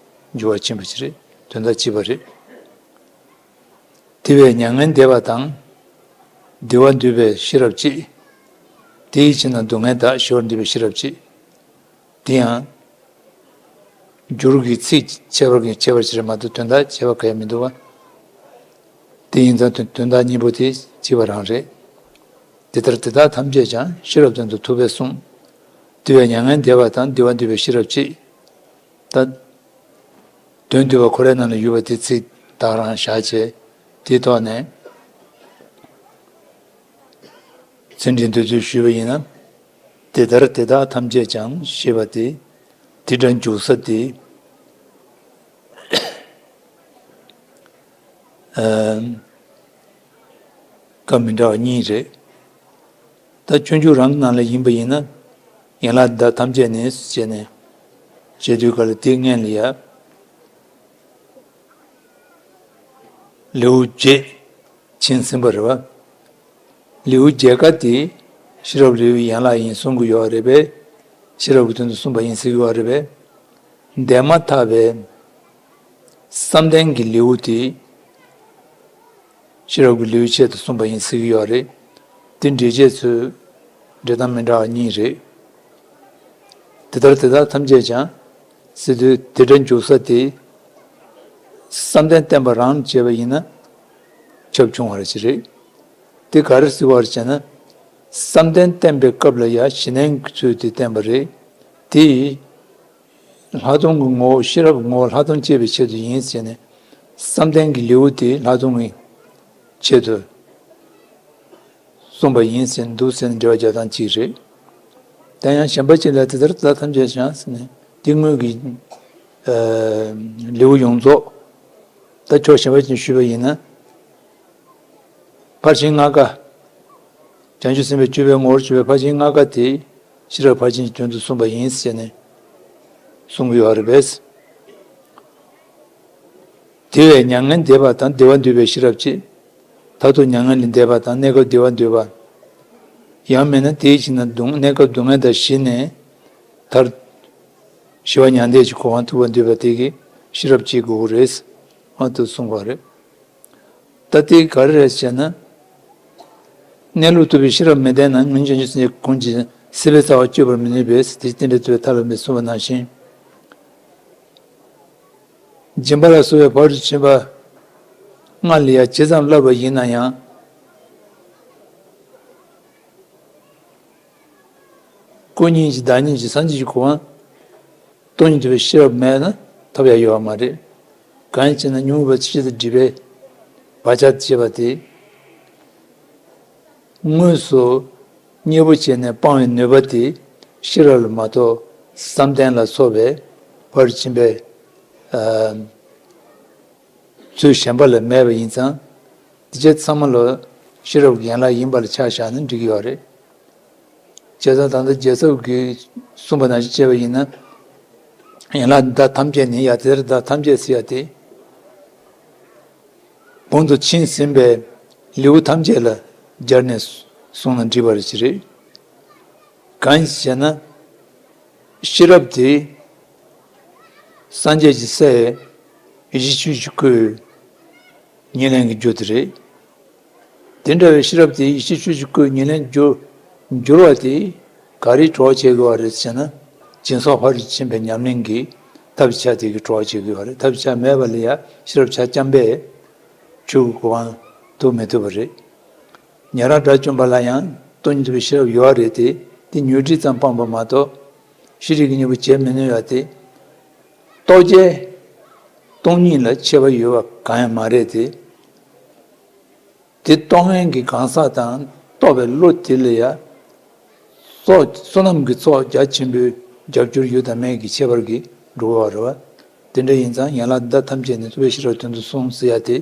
འགྱུར་བ་ཕྱིན་པ་ཅིག་རེད། དོན་དག་གཅིག་པ་རེད། དེ་བས་མྱ་ངན་འདས་པ་དང་། བདེ་བ་འདོད་པའི་ཤེས་རབ་ཀྱིས། དེ་ཡི་ཕྱིར་ན་སྡུག་བསྔལ་དག་ཞི་བར་འདོད་པའི་ཤེས་རབ་ཀྱིས། དེ་ཡང་འགྱུར་གྱི་ཚིག་ཁྱད་པར་གྱི་ཁྱད་པར་ཅིག་རེད་མ་གཏོགས་དོན་དག་ཁྱད་པར་གང་ཡང་མི་འདུག་པ། དེ་ཡིན་ཙང་དོན་དོན་དག་གཉིས་པོ་དེ་གཅིག་པ་རང་རེད། དེ་ལྟར་དེ་དག་ཐམས་ཅད་ཀྱང་ཤེས་རབ་དོན་དུ་ཐུབ་པས་གསུངས། དེ་བས་མྱ་ངན་འདས་པ་དང་བདེ་བ་འདོད་པའི་ཤེས་རབ་ཀྱིས། ད། དོན་བསྡུ་བ་ཁོ་རའི་ནང་ལ་ཡོད་པ་དེ་ཚིག་དག་རང་བཞག་བྱས། དེའི་ཐོག་ནས་ཚིག་འགྲེལ་འདི་ཚོ་ཞུས་པ་ཡིན་ན། དེ་ལྟར་དེ་དག་ཐམས་ཅད་ཀྱང་ཞེས་པ་དེ། དེ་སྒྲ་འཇུག་ས་དེ། ཨ། སྐབས་མི་འདྲ་བ་གཉིས་རེད། ད་སྤྱོད་འཇུག་རང་གི་ནང་ལ་ཡིན་པ་ཡིན་ན། ཡན་ལག་འདི་དག་ཐམས་ཅད་ནི་ཞེས་ནས། ཞེས་དུས་སྐབས་ལ་དེའི་སྔོན་ལ་ཡ། ལེའུ་བརྒྱད་ཕྱིན་ཟིན་པ་རེད་བ། ལེའུ་བརྒྱད་ཀ་དེ་ཤེས་རབ་ལེའུའི་ཡན་ལག་ཡིན་གསུང་གི་ཡོད་རེད་པས། ཤེས་རབ་ཀྱི་དོན་དུ་གསུངས་པ་ཡིན་ཟེར་གྱི་ཡོད་རེད་པས། འདས་མ་ཐག་པའི་བསམ་གཏན་གྱི་ལེའུ་དེ་ཤེས་རབ་ཀྱི་ལེའུའི་ཆེད་དུ་གསུངས་པ་ཡིན་ཟེར་གྱི་ཡོད་རེད། དེ་འགྲེལ་བྱེད་ཚོས་འགྲེལ་སྟངས་མི་འདྲ་བ་གཉིས་རེད། དེ་ལྟར་དེ་དག་ཐམས་ཅད་ཀྱང་ཟེར་དུས་དེ་སྒྲ་འཇུག་ས་དེ་བསམ་གཏན་བསྟན་པ་རང་བྱས་པ་ཡིན་ན་ཁྱབ་ཆུང་བ་རེད་ཅེས་རེད། དེ་ག་རེ་ཟེར་བ་རེད་ཅེ་ན། བསམ་གཏན་བསྟན་པའི་སྐབས་ལ་ཡང་གཞི་གནས་ཀྱི་ཚུལ་དེ་བསྟན་པ་རེད། དེ་ཡིས། ལྷག་མཐོང་གི་ངོ་བོ་ཤེས་རབ་ངོ་བོ་ལྷག་མཐོང་སྐྱེ་བའི་ཆེད་དུ་ཡིན་ཟེར་ནས། བསམ་གཏན་གྱི་ལེའུ་དེ་ལྷག་མཐོང་གི་ཆེད་དུ་གསུངས་པ་ཡིན་ཟེར་འདུག་ཟེར་ནས་འགྲེལ་བ་རྒྱག་སྟངས་གཅིག་རེད། དེ་ཡང་གཞན་པ་གཅིག་ལ་དེ་ལྟར་དེ་དག་ཐམས་ཅད་ཀྱང་ཟེར་ནས་དེ་དངོས་ཀྱི་ལེའུ་ཡོངས་རྫོགས་ད་ཕྱོགས་གཞན་པ་ཅིག་ཞུས་པ་ཡིན་ན། ཕར་ཕྱིན་ལྔ་ཀ་བྱང་ཆུབ་སེམས་དཔའི་སྤྱོད་པའི་ངོ་བོར་གྱུར་པའི་ཕར་ཕྱིན་ལྔ་ཀ་དེ་ཤེས་རབ་ཕར་ཕྱིན་གྱི་དོན་དུ་གསུངས་པ་ཡིན་ཟེར་ནས་གསུང་གི་ཡོད་རེད་པས། དེ་བས་མྱ་ངན་འདས་པ་དང་བདེ་བ་འདོད་པའི་ཤེས་རབ་ཀྱིས། མཐར་ཐུག་མྱ་ངན་ལས་འདས་པ་དང་གནས་སྐབས་བདེ་བ་འདོད་པ། ཡང་མིན་ན་དེའི་ཕྱིར་ན་སྡུག་གནས་སྐབས་སྡུག་བསྔལ་དང་ཞི་ནས་མཐར་ཞི་བ་མྱང་འདས་ཀྱི་གོ་འཕང་ཐོབ་པར་འདོད་པ་དེ་གིས་ཤེས་རབ་ཀྱི་དགོས་རེད། འོ་དེ་གསུངས་པ་རེད། ད་དེ་ག་རེ་རེད་ཟེར་ན། གནས་ལུགས་རྟོགས་པའི་ཤེས་རབ་མི་ལྡན་ན་སྔོན་བྱུང་ཆོས་ཅན་གྱི་ཁོང་གི་སྲིད་པའི་རྩ་བ་གཅོད་པར་མི་ནུས་པས་དེ་རྟེན་འབྲེལ་རྟོགས་པའི་ཐབས་ལ་མི་གསུངས་པ་ནང་བཞིན། སྦྱིན་པ་ལ་སོགས་པའི་ཕ་རོལ་ཏུ་ཕྱིན་པ་ལྔ་ལ་ཡང་ཇི་ཙམ་བསླབ་པ་ཡིན་ན་ཡང་། སྐུ་གཉིས་ཀྱི་བདག་ཉིད་ཀྱི་སངས་རྒྱས་ཀྱི་གོ་འཕང་སྟོང་ཉིད་རྟོགས་པའི་ཤེས་རབ་མེད་ན་ཐོབ་ཡ་ཡོད་པ་མ་རེད། གང་ཡིན་ཟེར་ན་ཉོན་མོངས་པ་ཆེད་དུ་སྒྲིབ་པའི་བག་ཆགས་ཞེས་པ་དེ། དངོས་སུ་གཉེར་པོ་བྱས་ནས་སྤང་བའི་ནུས་པ་དེ་ཤེས་རབ་ལ་མ་གཏོགས་བསམ་གཏན་ལ་སོགས་པའི་ཕར་ཕྱིན་པའི་ཨ་ཚུལ་གཞན་པ་ལ་མེད་པ་ཡིན་ཙང་། དེ་ཆ་ཚང་མ་ལོ་ཤེས་རབ་ཀྱི་ཡན་ལག་ཡིན་པ་ལ་ཆ་བཞག་ན་འགྲིག་གི་ཡོད་རེད། བྱས་ཙང་ད་ལྟ་རྒྱལ་ཚབ་ཀྱིས་གསུངས་པ་ནང་བཞིན་བྱས་པ་ཡིན་ན། ཡན་ལག་འདི་དག་ཐམས་ཅད་ནི་ཡ་དེ་ལྟར་འདི་དག་ཐམས་ཅད་ཟེར་ཡ་དེ། གོང་དུ་ཕྱིན་ཟིན་པའི་ ལེའུ་ཐམས་ཅད་ལ་སྦྱར་ནས་གསུངས་ན་འགྲིག་པ་རེད་ཅེས་རེད། གང་ཞེ་ན། ཤེས་རབ་དེ་སངས་རྒྱས་ཀྱི་སའི་ཡེ་ཤེས་ཆོས་ཀྱི་སྐུའི་ཉེར་ལེན་གྱི་རྒྱུ་དེ་རེད། དེ་འདྲ་བའི་ཤེས་རབ་དེ་ཡེ་ཤེས་ཆོས་ཀྱི་སྐུའི་ཉེར་ལེན་རྒྱུ་འགྱུར་བ་དེ་ག་རེས་གྲོགས་བྱེད་དགོས་པ་རེད་ཟེར་ན། སྦྱིན་སོགས་ཕ་རོལ་ཏུ་ཕྱིན་པའི་ཉམས་ལེན་གྱིས་ཐབས་ཆག་དེ་གིས་གྲོགས་བྱེད་དགོས་པ་རེད། ཐབས་ཆག་མེད་པ་ལ་ཡང་ཤེས་རབ་ཆ་རྐྱང་པས་ཆོས་ཀྱི་གོ་འཕང་ཐོབ་མི་ཐུབ་པ་རེད། ཉན་རང་དགྲ་བཅོམ་པ་ལ་ཡང་སྟོང་ཉིད་རྟོགས་པའི་ཤེས་རབ་ཡོད་རེད་དེ། དེ་ཉོན་སྒྲིབ་ཙམ་སྤངས་པ་མ་གཏོགས་ཤེས་རིག་གི་གཉེན་པོ་བྱེད་མི་ནུས་ཡ་དེ། རྟོགས་བྱའི་སྟོང་ཉིད་ལ་ཁྱད་པར་ཡོད་པ་གང་ཡང་མ་རེད་དེ། དེ་རྟོགས་མཁན་གྱི་གང་ཟག་དང་རྟོགས་པའི་བློ་དེ་ལ་ཡང་སོ་བསོད་ནམས་ཀྱི་ཚོགས་རྒྱ་ཆེན་པོའི་རྒྱབ་སྐྱོར་ཡོད་དང་མེད་ཀྱི་ཁྱད་པར་གྱིས་འགྲོ་བ་རེད་བ། དེ་འདྲ་ཡིན་ཙང་ཡན་ལག་འདི་དག་ཐམས་ཅད་ནི་རྩོད་པའི་ཤེས་རབ་དོན་དུ་གསུངས་ཟེར་ཡ་དེ།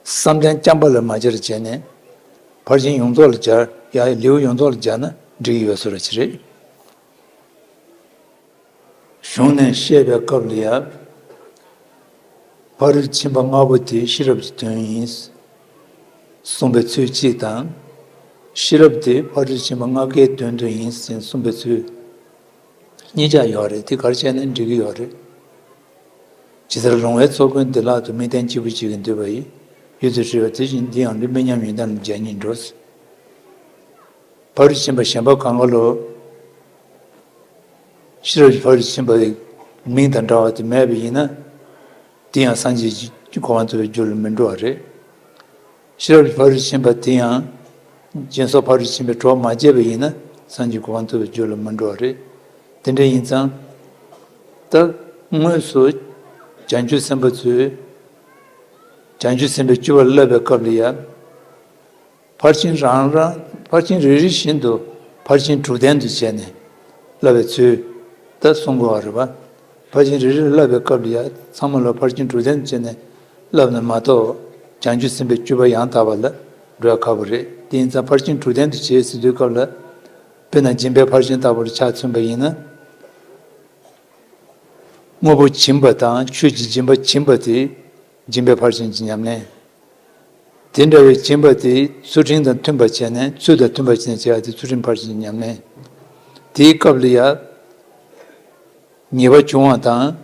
བསམ་གཏན་རྐྱང་པ་ལ་མ་སྦྱར་བྱས་ནས། ཕར་ཕྱིན་ཡོངས་རྫོགས་ལ་སྦྱར་ཡ་ལེའུ་ཡོངས་རྫོགས་ལ་སྦྱར་ན་འགྲིག་གི་ཡོད་བཟོ་འདྲ་ཅིག་རེད། གཞུང་ནས་བཤད་པའི་སྐབས་ལ་ཡང་། ཕ་རོལ་ཕྱིན་པ་ལྔ་པོ་དེ་ཤེས་རབ་ཀྱི་དོན་ཡིན། གསུངས་པའི་ཚུལ་གཅིག་དང་། ཤེས་རབ་དེ་ཕ་རོལ་ཕྱིན་པ་ལྔ་ཀའི་དོན་དུ་ཡིན་ཟེར་གསུངས་པའི་ཚུལ་གཉིས་ཆ་ཡོད་རེད། དེ་ག་རེ་བྱས་ན་འགྲིག་གི་ཡོད་རེད། ཇི་ལྟར་ལོང་བའི་ཚོགས་ཀུན་བདེ་བླག་ཏུ། དམིགས་རྟེན་གཅིག་པུ་གཅིག་གིས་འདུས་པ་ཡི། ཡུལ་དུ་ཧྲིལ་བ་དེ་བཞིན་འདི་ཡང་ལུས་མི་མཉམ་ཡོན་ཏན་ལ་སྦྱར་ཉིད་འགྲོ། ཕ་རོལ་ཕྱིན་པ་གཞན་པ་གང་ག་ལོ། ཤེས་རབ་ཀྱི་ཕ་རོལ་ཕྱིན་པའི་མིང་དང་འདྲ་བ་དེ་མེད་པ་ཡིན་ན། དེ་ཡང་སངས་རྒྱས་ཀྱི་གོ་འཕང་ཐོབ་པའི་རྒྱུ་ལ་མི་འགྲོ་བ་རེད། ཤེས་རབ་ཀྱི་ཕ་རོལ་ཕྱིན་པ་དེ་ཡང་སྦྱིན་སོགས་ཕ་རོལ་ཕྱིན་པའི་གྲོགས་མ་བྱས་པ་ཡིན་ན་སངས་རྒྱས་གོ་འཕང་ཐོབ་པའི་རྒྱུ་ལ་མི་འགྲོ་བ་རེད། དེ་འདྲ་ཡིན་ཙང་། ད་དངོས་སུ་བྱང་ཆུབ་སེམས་དཔའ་ཚོས་བྱང་ཆུབ་སེམས་དཔའི་སྤྱོད་པ་བསླབ་པའི་སྐབས་ལ་ཡང་། ཕར་ཕྱིན་རང་རང་ཕར་ཕྱིན་རེ་རེ་བཞིན་དུ་ཕར་ཕྱིན་དྲུག་ལྡན་དུ་བྱས་ནས་བསླབ་པའི་ཚུལ་ད་གསུང་དགོས་པ་རེད་པ། ཕར་ཕྱིན་རེ་རེ་བསླབ་པའི་སྐབས་ལ་ཡང་ཚང་མ་ལ་ཕར་ཕྱིན་དྲུག་ལྡན་དུ་བྱས་ནས་བསླབ་ན་མ་གཏོགས་བྱང་ཆུབ་སེམས་དཔའི་སྤྱོད་པ་ཡང་དག་པ་ལ་འགྲོ་ཡ་ཁག་པོ་རེད། དེ་ཡིན་ཙང་ཕར་ཕྱིན་དྲུག་ལྡན་དུ་བྱེད་ཟེར་དུས་སྐབས་ལ། དཔེར་ན་སྦྱིན་པའི་ཕར་ཕྱིན་ལྟ་བུར་ཆ་མཚོན་པ་ཡིན་ན། དངོས་པོ་སྦྱིན་པ་དང་ཆོས་ཀྱི་སྦྱིན་པ་སྦྱིན་པ་དེ་སྦྱིན་པའི་ཕར་ཕྱིན་གྱི་ཉམས་ལེན། དེ་འདྲ་བའི་སྦྱིན་པ་དེ་ཚུལ་ཁྲིམས་དང་མཐུན་པར་བྱས་ནས་ཚུལ་དང་མཐུན་པར་བྱས་ནས་བྱས་པ་དེ་ཚུལ་ཁྲིམས་ཕར་ཕྱིན་གྱི་ཉམས་ལེན། དེའི་སྐབས་ལ་ཡང་ཉེས་པ་བྱུང་བ་དང་།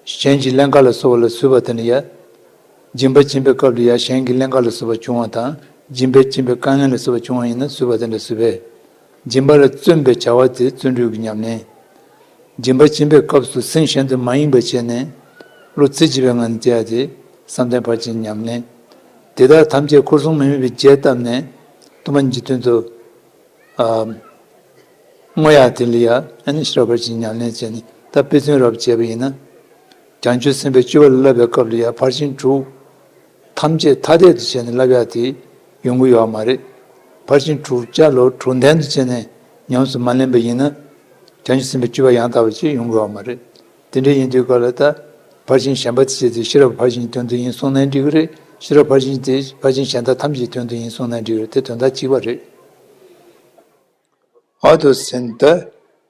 གཞན་གྱིས་ཀླན་ཀ་ལ་སོགས་པ་ལ་བཟོད་པ་དེ་ལ་ཡང་། སྦྱིན་པ་སྦྱིན་པའི་སྐབས་ལ་ཡང་གཞན་གྱིས་ཀླན་ཀ་ལ་སོགས་པ་བྱུང་བ་དང་སྦྱིན་པས་སྦྱིན་པའི་དཀའ་ངལ་ལ་སོགས་པ་བྱུང་བ་ཡིན་ན་བཟོད་པ་དེ་འདྲ་བཟོད་པས། སྦྱིན་པ་ལ་བརྩོན་པའི་བྱ་བ་དེ་བརྩོན་འགྲུས་ཀྱི་ཉམས་ལེན། སྦྱིན་པ་སྦྱིན་པའི་སྐབས་སུ་སེམས་གཞན་དུ་མ་ཡེངས་པར་བྱས་ནས་བློ་རྩེ་གཅིག་པའི་ངང་ནས་བསྡད་ཡ་དེ་བསམ་གཏན་ཕར་ཕྱིན་ཉམས་ལེན། དེ་དག་ཐམས་ཅད་འཁོར་གསུམ་མི་དམིགས་པའི་རྒྱས་བཏབ་ནས་སྟོང་པ་ཉིད་ཀྱི་དོན་དུ་ཨ་བསྔོ་ཡ་དེ་ལ་ཡ་ཨ་ནི་ཤེས་རབ་ཕར་ཕྱིན་ཉམས་ལེན་བྱས་ནས་ད་དཔེ་མཚོན་རབ་བྱས་པ་ཡིན་ན། བྱང་ཆུབ་སེམས་དཔའི་སྤྱོད་པ་ལ་བསླབ་པའི་སྐབས་ལ་ཡ་ཕར་ཕྱིན་དྲུག་ཐམས་ཅད་ཐ་དད་དུ་བྱས་ནས་བསླབ་ཡ་དེ་ཡོང་གི་ཡོད་མ་རེད། ཕར་ཕྱིན་དྲུག་ཅར་ལོ་དྲུག་ལྡན་དུ་བྱས་ནས་ཉམས་སུ་མ་ལེན་པ་ཡིན་ན། བྱང་ཆུབ་སེམས་དཔའི་སྤྱོད་པ་ཡང་དག་པ་ཅིག་ཡོང་གི་ཡོད་མ་རེད། དེ་འདྲ་ཡིན་དུས་སྐབས་ལ་ད་ཕར་ཕྱིན་གཞན་པ་དེ་བྱས་ཏེ་ཤེས་རབ་ཕར་ཕྱིན་དོན་དུ་ཡིན་གསུངས་ན་འགྲིག་གི་རེད། ཤེས་རབ་ཕར་ཕྱིན་དེ་ཕར་ཕྱིན་གཞན་དག་ཐམས་ཅད་དོན་དུ་ཡིན་གསུངས་ན་འགྲིག་གི་རེད། དེ་དོན་དག་གཅིག་པ་རེད། ཨ་དོ་ཟེར་ན་ད་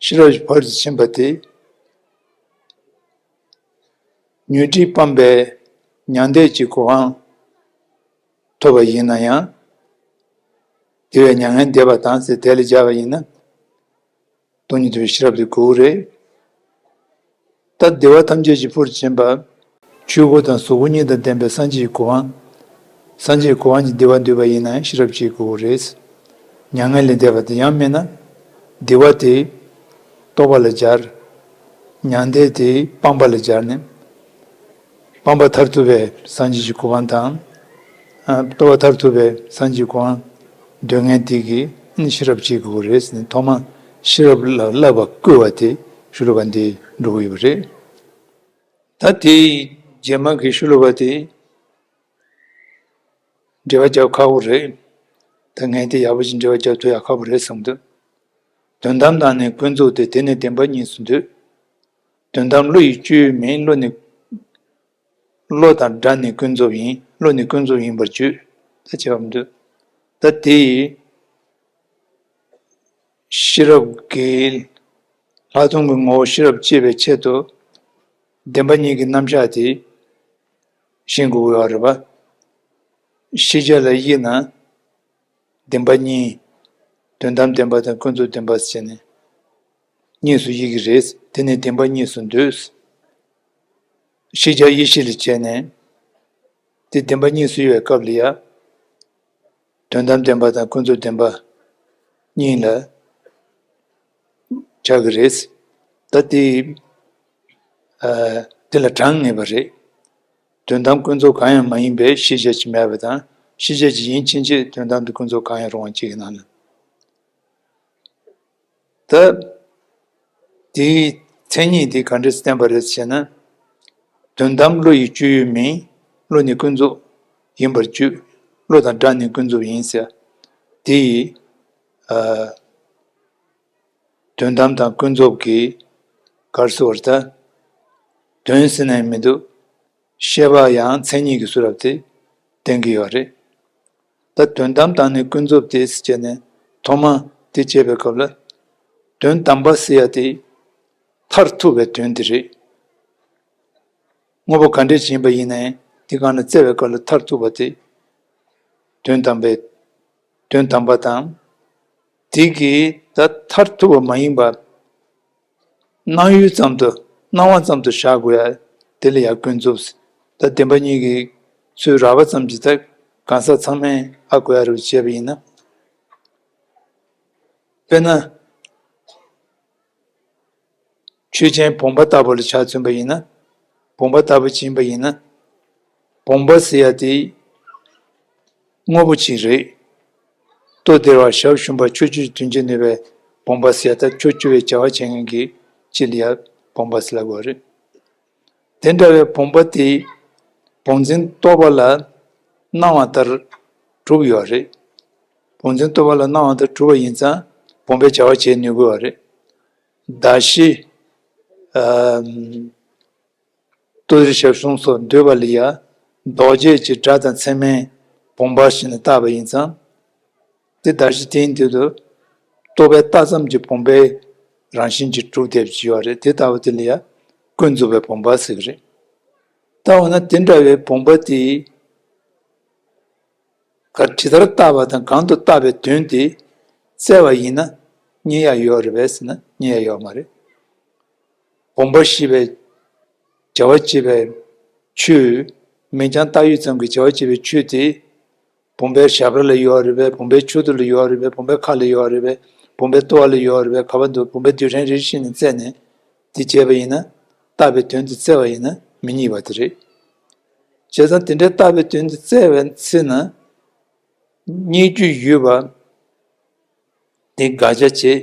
ཤེས་རབ་ཕར་ཕྱིན་པ་དེ། ཉོན་སྒྲིབ་སྤངས་པའི་མྱང་འདས་ཀྱི་གོ་འཕང་ཐོབ་པ་ཡིན་ན་ཡང་། དེ་བས་མྱ་ངན་འདས་པ་དང་ཟེར་དེ་ལ་སྦྱར་བ་ཡིན་ན། སྟོང་ཉིད་རྟོགས་པའི་ཤེས་རབ་དེ་དགོས་རེད། ད་བདེ་བ་ཐམས་ཅད་ཀྱི་ཕུར་ཕྱིན་པ། ཆོས་སྐུ་དང་གཟུགས་སྐུ་གཉིས་དང་ལྡན་པའི་སངས་རྒྱས་ཀྱི་གོ་འཕང་། སངས་རྒྱས་ཀྱི་གོ་འཕང་གི་བདེ་བ་འདོད་པ་ཡིན་ན་ཡང་ཤེས་རབ་ཅིག་དགོས་རེད། མྱ་ངན་ལས་འདས་པ་དེ་ཡང་མིན་ན། བདེ་བ་དེ་རྟོགས་པ་ལ་སྦྱར། མྱང་འདས་དེ་སྤངས་པ་ལ་སྦྱར་ནས། སྤངས་པ་མཐར་ཐུག་པའི་སངས་རྒྱས་ཀྱི་གོ་འཕང་དང་། ཨ་རྟོགས་པ་མཐར་ཐུག་པའི་སངས་རྒྱས་ཀྱི་གོ་འཕང་འདོད་མཁན་དེ་གིས་ནི་ཤེས་རབ་ཅིག་དགོས་རེད་ཟེར་ནས་ཐོག་མར་ཤེས་རབ་ལ་བསླབ་པ་བསྐུལ་བ་དེ་ཤོ་ལོ་ཀ་འདི་འགྲོ་གི་ཡོད་པ་རེད། ད་དེའི་རྗེས་མ་གི་ཤོ་ལོ་ཀ་དེ་འགྲེལ་པ་རྒྱབ་ཁག་པོ་རེད། ད་ངས་དེ་ཡག་པོ་ཞིག་འགྲེལ་པ་རྒྱབ་ཐུབ་ཡག་ཁག་པོ་རེད་བསམ་འདུག་དོན་དམ་དང་ནི་ཀུན་རྫོབ་སྟེ། དེ་ནི་བདེན་པ་གཉིས་སུ་འདོད། དོན་དམ་བློ་ཡི་སྤྱོད་ཡུལ་མིན། བློ་ནི། བློ་དང་སྒྲ་ནི་ཀུན་རྫོབ་ཡིན། བློ་ནི་ཀུན་རྫོབ་ཡིན་པར་བརྗོད། ད་བྱས་པ་འདུག་ད་དེ་ཡི་ཤེས་རབ་ཀྱི་ལྷག་མཐོང་གི་ངོ་བོ་ཤེས་རབ་སྐྱེ་བའི་ཆེད་དུ་བདེན་པ་གཉིས་ཀྱི་རྣམ་གཞག་དེ་ཤེས་དགོས་ཀྱི་ཡོད་རེད་པ། ཤེས་བྱ་ལ་དབྱེ་ན། བདེན་པ་གཉིས། དོན་དམ་བདེན་པ་དང་ཀུན་རྫོབ་བདེན་པ་ཟེར་ནས་གཉིས་སུ་དབྱེ་གི་རེད། དེ་ནས་བདེན་པ་གཉིས་སུ་འདོད། ཤེས་བྱ་དབྱེ་གཞི་ལ་བྱས་ནས། དེ་བདེན་པ་གཉིས་སུ་དབྱེ་བའི་སྐབས་ལ་ཡ། དོན་དམ་བདེན་པ་དང་ཀུན་རྫོབ་བདེན་པ་གཉིས་ལ་ཆགས་ཀྱི་རེད། ད་དེ། ཨ། དེ་ལ་གྲངས་ངེས་པ་རེད། དོན་དམ་ཀུན་རྫོབ་གང་ཡང་མ་ཡིན་པའི་ཤེས་བྱ་ཅིག་མེད་པ་དང་། ཤེས་བྱ་ཅིག་ཡིན་ཕྱིན་ཆད་དོན་དམ་དུ་ཀུན་རྫོབ་གང་ཡང་རུང་བ་གཅིག་གི་ནང་ལ། ད། དེའི་མཚན་ཉིད་དེ་ག་འདྲས་བསྟན་པ་རེད་ཟེར་ན། དོན་དམ་བློ་ཡི་སྤྱོད་ཡུལ་མིན། བློ་ནི་ཀུན་རྫོབ་ཡིན་པར་བརྗོད། བློ་དང་སྒྲ་ནི་ཀུན་རྫོབ་ཡིན་ཟེར། དེ་ཡི། ཨ། དོན་དམ་དང་ཀུན་རྫོབ་ཀྱི་གར་སོ་བར་ད། དོན་ཟེར་ནས་མི་འདུག་ཤེས་པ་ཡང་མཚན་ཉིད་ཀྱི་གསུང་རབ་དེ་བསྟན་གྱི་ཡོད་རེད། ད་དོན་དམ་དང་ནི་ཀུན་རྫོབ་དེ་ཟེར་བྱས་ནས་ཐོག་མ་དེ་བྱེད་པའི་སྐབས་ལ། དོན་དམ་པ་ཟེར་ཡ་དེ་མཐར་ཐུག་པའི་དོན་དེ་རེད། དངོས་པོ་ག་འདྲས་ཡིན་པ་ཡིན་ནའི་དེ་གང་ལ་བཙལ་བའི་སྐབས་ལ་མཐར་ཐུག་པ་དེ་དོན་དམ་པའི། དོན་དམ་པ་དང་། དེ་གིས་ད་མཐར་ཐུག་པ་མ་ཡིན་པ། སྣང་ཡུལ་ཙམ་དུ། སྣང་བ་ཙམ་དུ་བཞག་དགོས་ཡ། དེ་ལ་ཡང་ཀུན་རྫོབ། ད་བདེན་པ་གཉིས་ཀྱི་ཚུལ་རགས་པ་ཙམ་གྱིས་ད་གང་ཟག་ཚང་མས་ཧ་གོ་ཡ་རུ་བྱས་པ་ཡིན་ན། དཔེར་ན། ཆོས་ཅན་བུམ་པ་ལྟ་བུ་ལ་ཆ་མཚོན་པ་ཡིན་ན། བུམ་པ་ལྟ་བུ་ཅིག་ཡིན་པ་ཡིན་ན། བུམ་པ་ཟེར་ཡ་དེ་དངོས་པོ་ཅིག་རེད། ལྟོ་ལྡིར་བ་ཞབས་ཞུམ་པ་ཆུ་སྐྱོར་དོན་བྱེད་ནུས་པའི་བུམ་པ་ཟེར་ཡ་ད་ཆུ་སྐྱོར་བའི་བྱ་བ་བྱེད་མཁན་གྱི་ཅིག་ལ་ཡ་བུམ་པ་ཟེར་ལབ་དགོས་རེད། དེ་འདྲ་བའི་བུམ་པ་དེ་བུམ་འཛིན་རྟོག་པ་ལ་སྣང་བ་ལྟར་གྲུབ་ཡོད་རེད། བུམ་འཛིན་རྟོག་པ་ལ་སྣང་བ་ལྟར་གྲུབ་པ་ཡིན་ཙང་བུམ་པའི་བྱ་བ་བྱེད་ནུས་དགོས་པ་རེད། གདགས་གཞི། ཨམ། ལྟོ་ལྡིར་ཞབས་ཞུམ་སོགས་འདོད་པ་ལ་ཡ། ལྡོག་བྱེད་ཀྱི་སྒྲ་དང་ཚད་མས་བུམ་པ་ཞེས་ནས་བཏགས་པ་ཡིན་ཙང་། དེ་གདགས་གཞི་དེའི་མདུན་དུ་རྟོག་པས་བཏགས་ཙམ་གྱི་བུམ་པའི་རང་བཞིན་གྱིས་གྲུབ་བསྡད་པ་ཅིག་ཡོད་རེད། དེ་ལྟ་བུ་དེ་ལ་ཡ་ཀུན་རྫོབ་པའི་བུམ་པ་ཟེར་གྱི་རེད། ད་འོ་ན་དེ་འདྲ་བའི་བུམ་པ་དེ་ག་ཇི་ལྟར་བཏགས་པ་དང་གང་དུ་བཏགས་པའི་དོན་དེ་བཙལ་བ་ཡིན་ན་རྙེད་ཡ་ཡོད་རེད་པས་ཟེར་ན་རྙེད་ཡ་ཡོད་མ་རེད། བུམ་པ་ཞེས་པའི་བྱ་བ་བྱེད་པའི་ཆོས། མིང་རྐྱང་བཏགས་ཡུལ་ཙམ་གྱི་བྱ་བ་བྱེད་པའི་ཆོས་དེ། བུམ་པའི་ཞབས་ར་ལ་ཡོད་རེད་པས། བུམ་པའི་མཆུ་ཏོ་ལ་ཡོད་རེད་པས། བུམ་པའི་ཁ་ལ་ཡོད་རེད་པས། བུམ་པའི་ལྟོ་བ་ལ་ཡོད་རེད་པས། ག་པར་འདུག་བུམ་པའི་རྡུལ་ཕྲན་རེ་ཞིག་ནས་བཙལ་ནས་དེ་བྱས་པ་ཡིན་ན། བཏགས་པའི་དོན་དེ་བཙལ་བ་ཡིན་ན་མི་རྙེད་པ་དེ་རེད། བྱས་ཙང་དེ་འདྲའི་བཏགས་པའི་དོན་དེ་བཙལ་བའི་ཚེ་ན། རྙེད་རྒྱུ་ཡོད་པ་དེ་དགག་བྱ་བྱེད།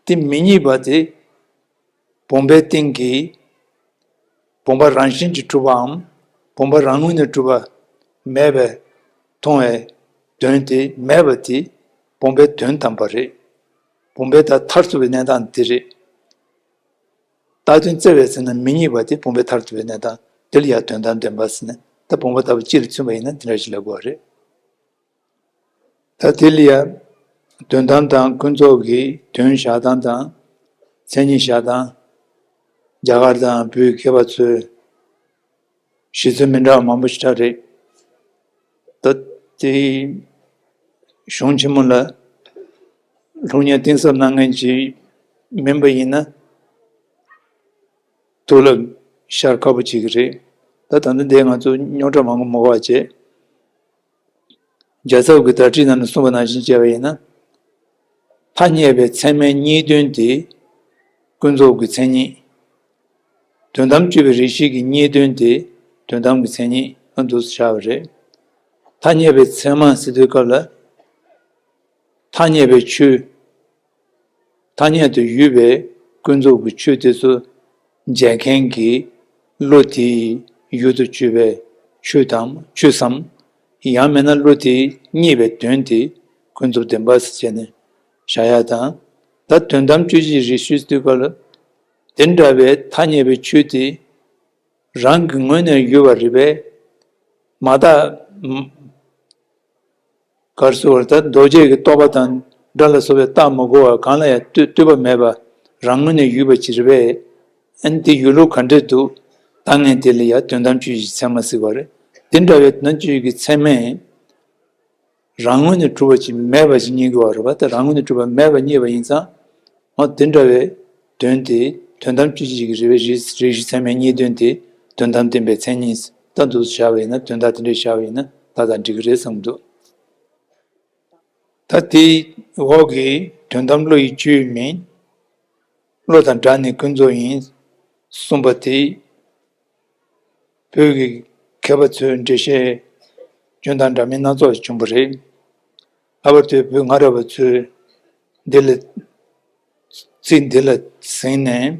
དེ་མི་རྙེད་པ་དེ། བུམ་པའི་སྟེང་གི་བུམ་པ་རང་བཞིན་གྱིས་གྲུབ་པའམ། བུམ་པ་རང་ངོས་ནས་གྲུབ་པ་མེད་པའི་མཐོང་བའི་དོན་དེ་མེད་པ་དེ་བུམ་པའི་དོན་དམ་པ་རེད། བུམ་པའི་ད་མཐར་ཐུག་པའི་གནས་སྟངས་དེ་རེད། བཏགས་དོན་བཙལ་བའི་ཚེ་ན་མི་རྙེད་པ་དེ་བུམ་པའི་མཐར་ཐུག་པའི་གནས་སྟངས་དེ་ལ་ཡང་དོན་དམ་བདེན་པ་ཟེར་ནས། ད་བུམ་པ་ལྟ་བུ་སྤྱི་ལ་མཚོན་པ་ཡིན་ན་དེ་འདྲ་ཞིག་ལབ་དགོས་པ་རེད། ད་དེ་ལ་ཡང་དོན་དམ་དང་ཀུན་རྫོབ་ཀྱི་དོན་བཞག་སྟངས་དང་། མཚན་ཉིད་བཞག་སྟངས། རྒྱ་གར་དང་བོད་མཁས་པ་ཚོས་བཞེད་ཚུལ་མི་འདྲ་བ་མང་པོ་ཞིག་འདྲ་རེད། ད་དེ་གཞུང་ཆེན་མོ་ལ་སློབ་གཉེར་གཏིང་ཟབ་གནང་མཁན་ཅིག་མིན་པ་ཡིན་ན་ཐུགས་ལ་ཤར་ཁག་པོ་ཅིག་རེད། ད་ད་ལྟ་འདི་ང་ཚོ་རྙོག་དྲ་མང་པོ་མ་གོ་བ་བྱས། རྒྱལ་ཚབ་ཀྱི་བརྡ་ཁྲིད་ནང་ནས་གསུངས་པ་ནང་བཞིན་བྱས་པ་ཡིན་ན། ཐ་སྙད་པའི་ཚད་མའི་རྙེད་དོན་དེ་ཀུན་རྫོབ་ཀྱི་མཚན་ཉིད། དོན་དམ་དཔྱོད་པའི་རིགས་ཤེས་ཀྱི་རྙེད་དོན་དེ་དོན་དམ་གྱི་མཚན་ཉིད་ཨ་འདུག་སེ་བཞག་པ་རེད། ཐ་སྙད་པའི་ཚད་མ་ཟེར་དུས་སྐབས་ལ། ཐ་སྙད་པའི་ཆོས། ཐ་སྙད་དུ་ཡོད་པའི་ཀུན་རྫོབ་ཀྱི་ཆོས་དེ་ཚོ་འཇལ་མཁན་གྱི་བློ་དེའི་ཡུལ་དུ་གྱུར་པའི་ཆོས་དང་ཆོས་སམ། ཡང་མིན་ན་བློ་དེས་རྙེད་པའི་དོན་དེ་ཀུན་རྫོབ་བདེན་པ་ཟེར་བྱས་ནས་བཞག་ཡ་དང་། ད་དོན་དམ་དཔྱོད་བྱེད་རིགས་ཤེས་ཟེར་དུས་སྐབས་ལ། དེ་འདྲ་བའི་ཐ་སྙད་པའི་ཆོས་དེ་རང་གི་ངོས་ནས་ཡོད་པ་རེད་པས། མ་བརྟགས། གར་སོ་བར་ད་ལྡོག་བྱེད་ཀྱི་རྟོག་པ་དང་སྒྲ་ལ་སོགས་པས་བརྟགས་མི་དགོས་པར་གང་ལ་ཡང་ལྟོས་ལྟོས་པ་མེད་པར་རང་ངོས་ནས་ཡོད་པ་ཅིག་རེད་པས། ཨ་ནི་དེ་ཡོད་ལུགས་ག་འདྲས་འདུག་ལྟ་མཁན་དེ་ལ་ཡང་དོན་དམ་དཔྱོད་བྱེད་ཀྱི་ཚད་མ་ཟེར་བ་རེད། དེ་འདྲ་བའི་དོན་དམ་དཔྱོད་བྱེད་ཀྱི་ཚད་མས་ རང་ངོས་ནས་གྲུབ་པ་ཅིག་མེད་པ་ཅིག་རྙེད་དགོས་པ་རེད་པ། ད་རང་ངོས་ནས་གྲུབ་པ་མེད་པ་རྙེད་པ་ཡིན་ཙང་། འོ་དེ་འདྲ་བའི་དོན་དེ་དོན་དམ་དཔྱོད་བྱེད་ཀྱི་རིགས་པའི་རིགས་རིགས་ཤེས་ཚད་མའི་གཉིས་དོན་དེ་དོན་དམ་བདེན་པའི་མཚན་ཉིད་ད་འདུག་བཞག་པ་ཡིན་ན། དོན་དག་དེ་འདྲས་བཞག་པ་ཡིན་ན་ད་ལྟ་འགྲིག་གི་རེད་བསམ་གྱི་འདུག། ད་དེའི་འོག་གི་དོན་དམ་བློ་ཡི་སྤྱོད་ཡུལ་མིན། བློ་དང་བྲལ་ནས་ཀུན་རྫོབ་ཡིན་གསུངས་པ་དེ། བོད་ཀྱི་མཁས་པ་ཚོའི་འགྲེལ་བཤད་སྐྱོན་དང་འདྲ་མིན་སྣ་ཚོགས་བྱུང་བ་རེད། ལྷག་པར་དུ་བོད་སྔ་རབས་པ་ཚོས་འདི་ལ་ཚིག་འདི་ལ་ཟིན་ནས།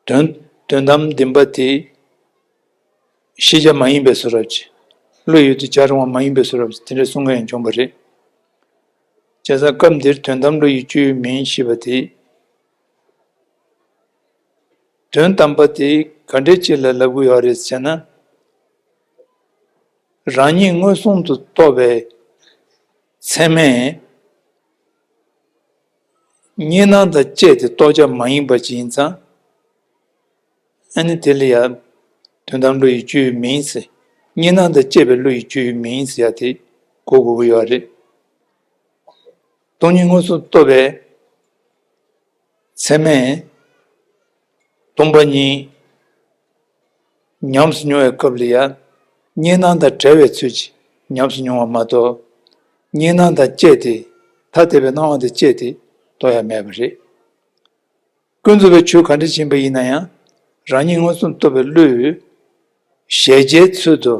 དོན་དོན་དམ་བདེན་པ་དེ་ཤེས་བྱ་མ་ཡིན་པའི་བཟོ་འདྲ་ཅིག། བློ་ཡུལ་དུ་བྱ་རུང་བ་མ་ཡིན་པའི་བཟོ་འདྲ་ཅིག་དེ་འདྲ་གསུང་མཁན་ཡང་བྱུང་བ་རེད། བྱས་ཙང་སྐབས་འདིར་དོན་དམ་བློ་ཡི་སྤྱོད་ཡུལ་མིན་ཞེས་པ་དེ། དོན་དམ་པ་དེ་ག་འདྲས་ཅིག་ལ་ལབ་དགོས་ཡོད་རེད་ཟེར་ན། རང་ཉིད་མངོན་སུམ་དུ་རྟོགས་པའི་ཚད་མས་གཉིས་སྣང་དང་བཅས་ཏེ་རྟོགས་བྱ་མ་ཡིན་པ་ཅིག་ཡིན་ཙང་། ཨ་ནི་དེ་ལ་ཡང་དོན་དམ་བློ་ཡི་སྤྱོད་ཡུལ་མིན་ཟེར། གཉིས་སྣང་དང་བཅས་པའི་བློ་ཡི་སྤྱོད་ཡུལ་མིན་ཟེར་ཡ་དེ་གོ་དགོས་ཀྱི་ཡོད་རེད། སྟོང་ཉིད་མངོན་སུམ་རྟོགས་པའི་ཚད་མས་སྟོང་པ་ཉིད་ཉམས་སུ་མྱོང་བའི་སྐབས་ལ་ཡང་གཉིས་སྣང་དང་བྲལ་བའི་ཚུལ་གྱིས་ཉམས་སུ་མྱོང་བ་མ་གཏོགས། གཉིས་སྣང་དང་བཅས་ཏེ་ཐ་དད་པའི་སྣང་བ་དང་བཅས་ཏེ་རྟོགས་ཡ་མེད་པ་རེད། ཀུན་རྫོབ་པའི་ཆོས་ག་འདྲ་ཞིག་ཡིན་པ་ཡིན་ན་ཡང་། རང་ཉིད་མངོན་སུམ་རྟོགས་པའི་བློས་གཞལ་བྱའི་ཚུལ་དུ་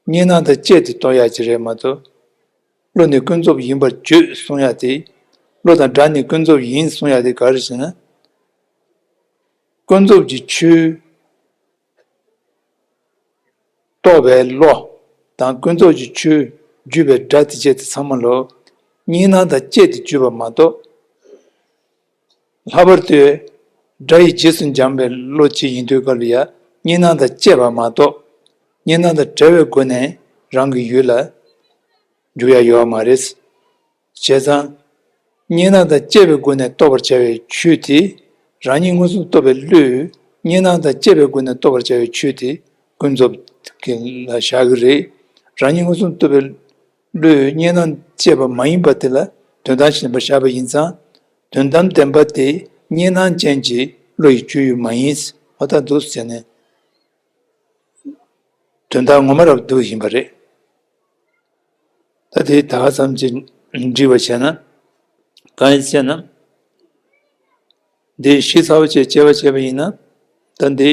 གཉིས་སྣང་དང་བཅས་ཏེ་རྟོགས་ཡ་ཅིག་རེད་མ་གཏོགས། བློ་ནི་ཀུན་རྫོབ་ཡིན་པར་བརྗོད་གསུང་ཡ་དེ། བློ་དང་བྲལ་ནས་ཀུན་རྫོབ་ཡིན་གསུང་ཡ་དེ་ག་རེ་ཟེར་ན། ཀུན་རྫོབ་ཀྱི་ཆོས་རྟོགས་པའི་བློ་དང་ཀུན་རྫོབ་ཀྱི་ཆོས་བརྒྱུད་པའི་སྒྲ་དེ་བཅས་དེ་ཚང་མ་ལོ། གཉིས་སྣང་དང་བཅས་ཏེ་བརྗོད་པ་མ་གཏོགས། ལྷག་པར་དུ་སྒྲ་ཡི་རྗེས་སུ་འབྱམས་པའི་བློ་ཅིག་ཡིན་དུས་སྐབས་ལ་ཡང་གཉིས་སྣང་དང་བཅས་པ་མ་གཏོགས། གཉིས་སྣང་དང་བྲལ་བའི་སྒོ་ནས་རང་གི་ཡུལ་ལ་འཇུག་ཡ་ཡོད་མ་རེད། བྱས་ཙང་། གཉིས་སྣང་དང་བཅས་པའི་སྒོ་ནས་རྟོགས་པར་བྱ་བའི་ཆོས་དེ། རང་ཉིད་མངོན་སུམ་རྟོགས་པའི་བློས་གཉིས་སྣང་དང་བཅས་པའི་སྒོ་ནས་རྟོགས་པར་བྱ་བའི་ཆོས་དེ་ཀུན་རྫོབ་ཀྱི་ལ་བཞག་གི་རེད། རང་ཉིད་མངོན་སུམ་རྟོགས་པའི་བློས་གཉིས་སྣང་བཅས་པ་མ་ཡིན་པ་དེ་ལ་དོན་དམ་ཞེས་པ་བཞག་པ་ཡིན་ཙང་། དོན་དམ་བདེན་པ་དེ་གཉིས་སྣང་ཅན་གྱི་བློ་ཡི་སྤྱོད་ཡུལ་མ་ཡིན། འོ་ད་འདུག་ཟེར་ནས། དོན་དག་ངོ་མ་རབ་ཏུ་ཡིན་པ་རེད། ད་དེ་ད་ག་ཙམ་གྱིས་འགྲིག་པ་བྱས་ན། གང་ཡིན་ཟེར་ན། འདི་ཤེས་ཚར་བ་བྱས་དཔྱད་པ་བྱས་པ་ཡིན་ན། ད་འདི་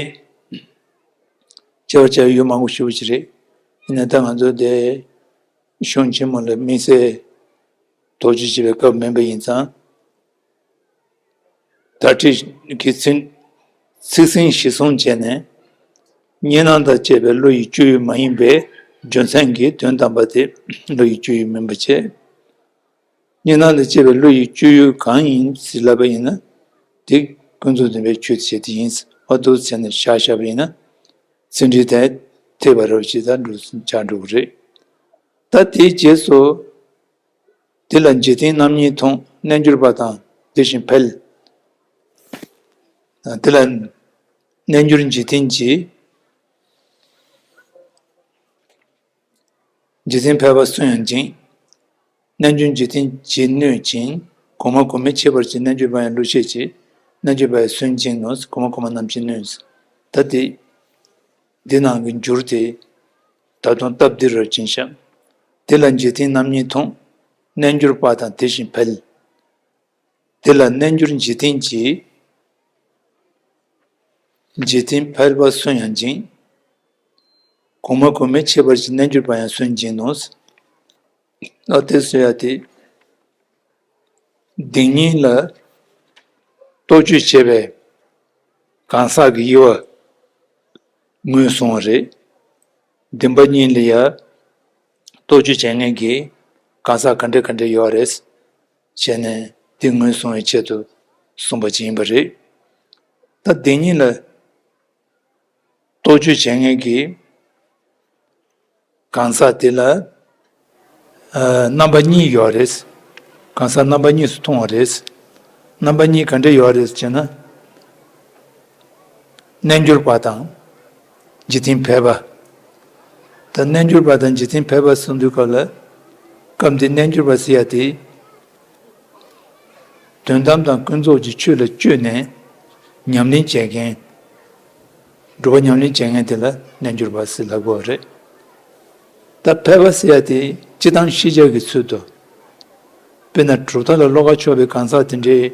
དཔྱད་པ་བྱས་ཡུལ་མང་པོ་ཞིག་པ་ཞིག་རེད། ཡིན་ན་ད་ང་ཚོ་འདི་གཞུང་ཆེན་མོ་ལ་དམིགས་བསལ་དོགས་གཅོད་བྱེད་པའི་སྐབས་མིན་པ་ཡིན་ཙང་། དག་ཁྲིད་ཀྱི་ཚིག་ཚིག་ཟིན་གཞི་བཟུང་བྱས་ནས། གཉིས་སྣང་དང་བཅས་པའི་བློ་ཡི་སྤྱོད་ཡུལ་མ་ཡིན་པའི་རྒྱུ་མཚན་གྱིས་དོན་དམ་པ་དེ་བློ་ཡི་སྤྱོད་ཡུལ་མིན་པ་བྱས། གཉིས་སྣང་དང་བཅས་པའི་བློ་ཡི་སྤྱོད་ཡུལ་གང་ཡིན་ཟེར་ལབ་པ་ཡིན་ན། དེ་ཀུན་རྫོབ་བདེན་པའི་ཆོས་ཅིག་དེ་ཡིན། འོ་འདུག་བྱས་ནས་བཞག་བཞག་པ་ཡིན་ན། ཚིག་འགྲེལ་དེ་ཐེག་པ་རབ་ཅིག་དང་འགྲོ་ཆགས་འགྲོ་གི་རེད། ད་དེའི་རྗེས་སུ། དེ་ལ་འཇིག་རྟེན་རྣམ་གཉིས་མཐོང་། རྣལ་འབྱོར་པ་དང་དེ་བཞིན་ཕལ། དེ་ལ་རྣལ་འབྱོར་འཇིག་རྟེན་གྱི། འཇིག་རྟེན་ཕལ་པ་སུན་ཡང་འབྱིན། རྣལ་འབྱོར་འཇིག་རྟེན་གྱིས་གནོད་ཅིང་། གོང་མ་གོང་མའི་ཁྱད་པར་གྱིས། རྣལ་འབྱོར་པ་ཡང་བློ་ཤེས་ཀྱིས། རྣལ་འབྱོར་པ་ཡང་སུན་འབྱིན་ནོ། གོང་མ་གོང་མ་རྣམས་ཀྱིས་གནོད། ད་དེ། འདི་ནང་གི་འགྱུར་དེ། ད་དུང་སྟབས་བདེ་རུ་ཕྱིན་ཤག། དེ་ལ་འཇིག་རྟེན་རྣམ་གཉིས་མཐོང་། རྣལ་འབྱོར་པ་དང་དེ་བཞིན་ཕལ། དེ་ལ་རྣལ་འབྱོར་འཇིག་རྟེན་གྱིས། འཇིག་རྟེན་ཕལ་པ་སུན་ཡང་འབྱིན། གོང་མ་གོང་མའི་ཁྱད་པར་གྱིས། རྣལ་འབྱོར་པ་ཡང་སུན་འབྱིན་ནོ། ཨ་དེ་སུ་ཡ་དེ། སྡིག་ཉེས་ལ་རྟོག་དཔྱོད་བྱེད་པའི་གང་ཟག་གི་དབྱེ་བ་ངོས་བཟུང་བ་རེད། བདེན་པ་གཉིས་ལ་ཡ་རྟོག་དཔྱོད་བྱེད་མཁན་གྱི་གང་ཟག་ག་འདྲ་ག་འདྲ་ཡོད་རེད། བྱས་ནས་དེ་ངོས་བཟུང་བའི་ཆེད་དུ་གསུངས་པ་ཅིག་ཡིན་པ་རེད། ད་སྡིག་ཉེས་ལ་རྟོག་དཔྱོད་བྱེད་མཁན་གྱི་གང་ཟག་དེ་ལ། ཨ། རྣམ་པ་གཉིས་ཡོད་རེད། གང་ཟག་རྣམ་པ་གཉིས་སུ་མཐོང་བ་རེད། རྣམ་པ་གཉིས་ག་འདྲ་ཡོད་རེད་ཅེ་ན། རྣལ་འབྱོར་པ་དང་། འཇིག་རྟེན་ཕལ་པ། ད་རྣལ་འབྱོར་པ་དང་འཇིག་རྟེན་ཕལ་པ་གསུམ་དུས་སྐབས་ལ། སྐབས་འདི་རྣལ་འབྱོར་པ་ཟེར་ཡ་དེ། དོན་དམ་དང་ཀུན་རྫོབ་ཀྱི་ཆོས་ལ་དཔྱོད་ནས་ཉམས་ལེན་བྱེད་མཁན། སྒྲུབ་པ་ཉམས་ལེན་བྱེད་མཁན་དེ་ལ་རྣལ་འབྱོར་པ་ཟེར་ལབ་དགོས་པ་རེད། ད་ཕལ་པ་ཟེར་ཡ་དེ་སྤྱིར་བཏང་ཤེས་བྱ་གི་ཚུལ་དུ། དཔེར་ན་གྲུབ་མཐའ་ལ་བློ་ཁ་ཕྱོགས་པའི་གང་ཟག་དེ་འདྲས།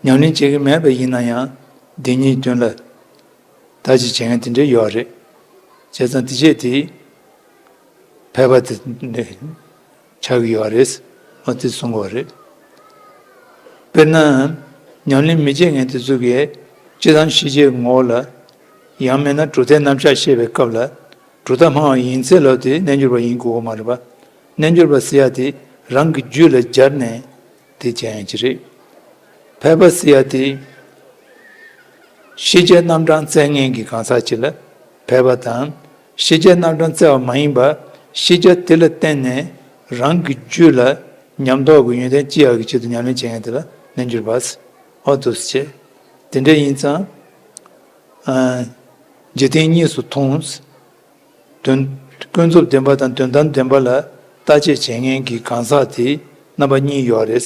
ཉམས་ལེན་བྱེད་ཀྱི་མེད་པ་ཡིན་ན་ཡང་འདི་ཉིད་དོན་ལ་ད་ཅི་བྱེད་མཁན་དེ་འདྲས་ཡོད་རེད། བྱས་ཙང་དེ་བྱས་དེ་ཕལ་པ་དེ་འདྲས་ཆགས་ཀྱི་ཡོད་རེད། འོ་དེ་གསུང་གི་ཡོད་རེད། དཔེར་ན་ཉམས་ལེན་མི་བྱེད་མཁན་དེ་ཚོ་གིས་སྤྱིར་བཏང་ཤེས་བྱའི་ངོ་བོ་ལ། ཡང་མིན་ན་གྲུབ་མཐའི་རྣམ་གཞག་བཤད་པའི་སྐབས་ལ། གྲུབ་མཐའ་སྨྲ་བ་ཡིན་ཚད་ལ་དེ་རྣལ་འབྱོར་པ་ཡིན་དགོས་ཀྱི་མ་རེད་པ། རྣལ་འབྱོར་པ་ཟེར་ཡ་དེ་རང་གི་རྒྱུད་ལ་སྦྱར་ནས་དེ་བྱེད་ཡ་ཅིག་རེད། ཕལ་པ་ཟེར་ཡ་དེ་ཤེས་བྱའི་རྣམ་གྲངས་བཙལ་མཁན་གྱི་གང་ཟག་ཅིག་ལ་ཕལ་པ་དང་། ཤེས་བྱའི་རྣམ་གྲངས་བཙལ་བ་མ་ཡིན་པ། ཤེས་བྱ་དེ་ལ་བརྟེན་ནས་རང་གི་རྒྱུད་ལ་ཉམས་རྟོགས་ཀྱི་ཡོན་ཏན་སྐྱེ་ཡག་གི་ཆེད་དུ་ཉམས་ལེན་བྱེད་མཁན་དེ་ལ་རྣལ་འབྱོར་པ་ཟེར། འོ་འདུག་སེ་བྱས། དེ་འདྲ་ཡིན་ཙང་། ཨ། འཇིག་རྟེན་གཉིས་སུ་མཐོང་། དོན། ཀུན་རྫོབ་བདེན་པ་དང་དོན་དམ་བདེན་པ་ལ་བརྟག་དཔྱད་བྱེད་མཁན་གྱི་གང་ཟག་དེ་རྣམ་པ་གཉིས་ཡོད་རེད།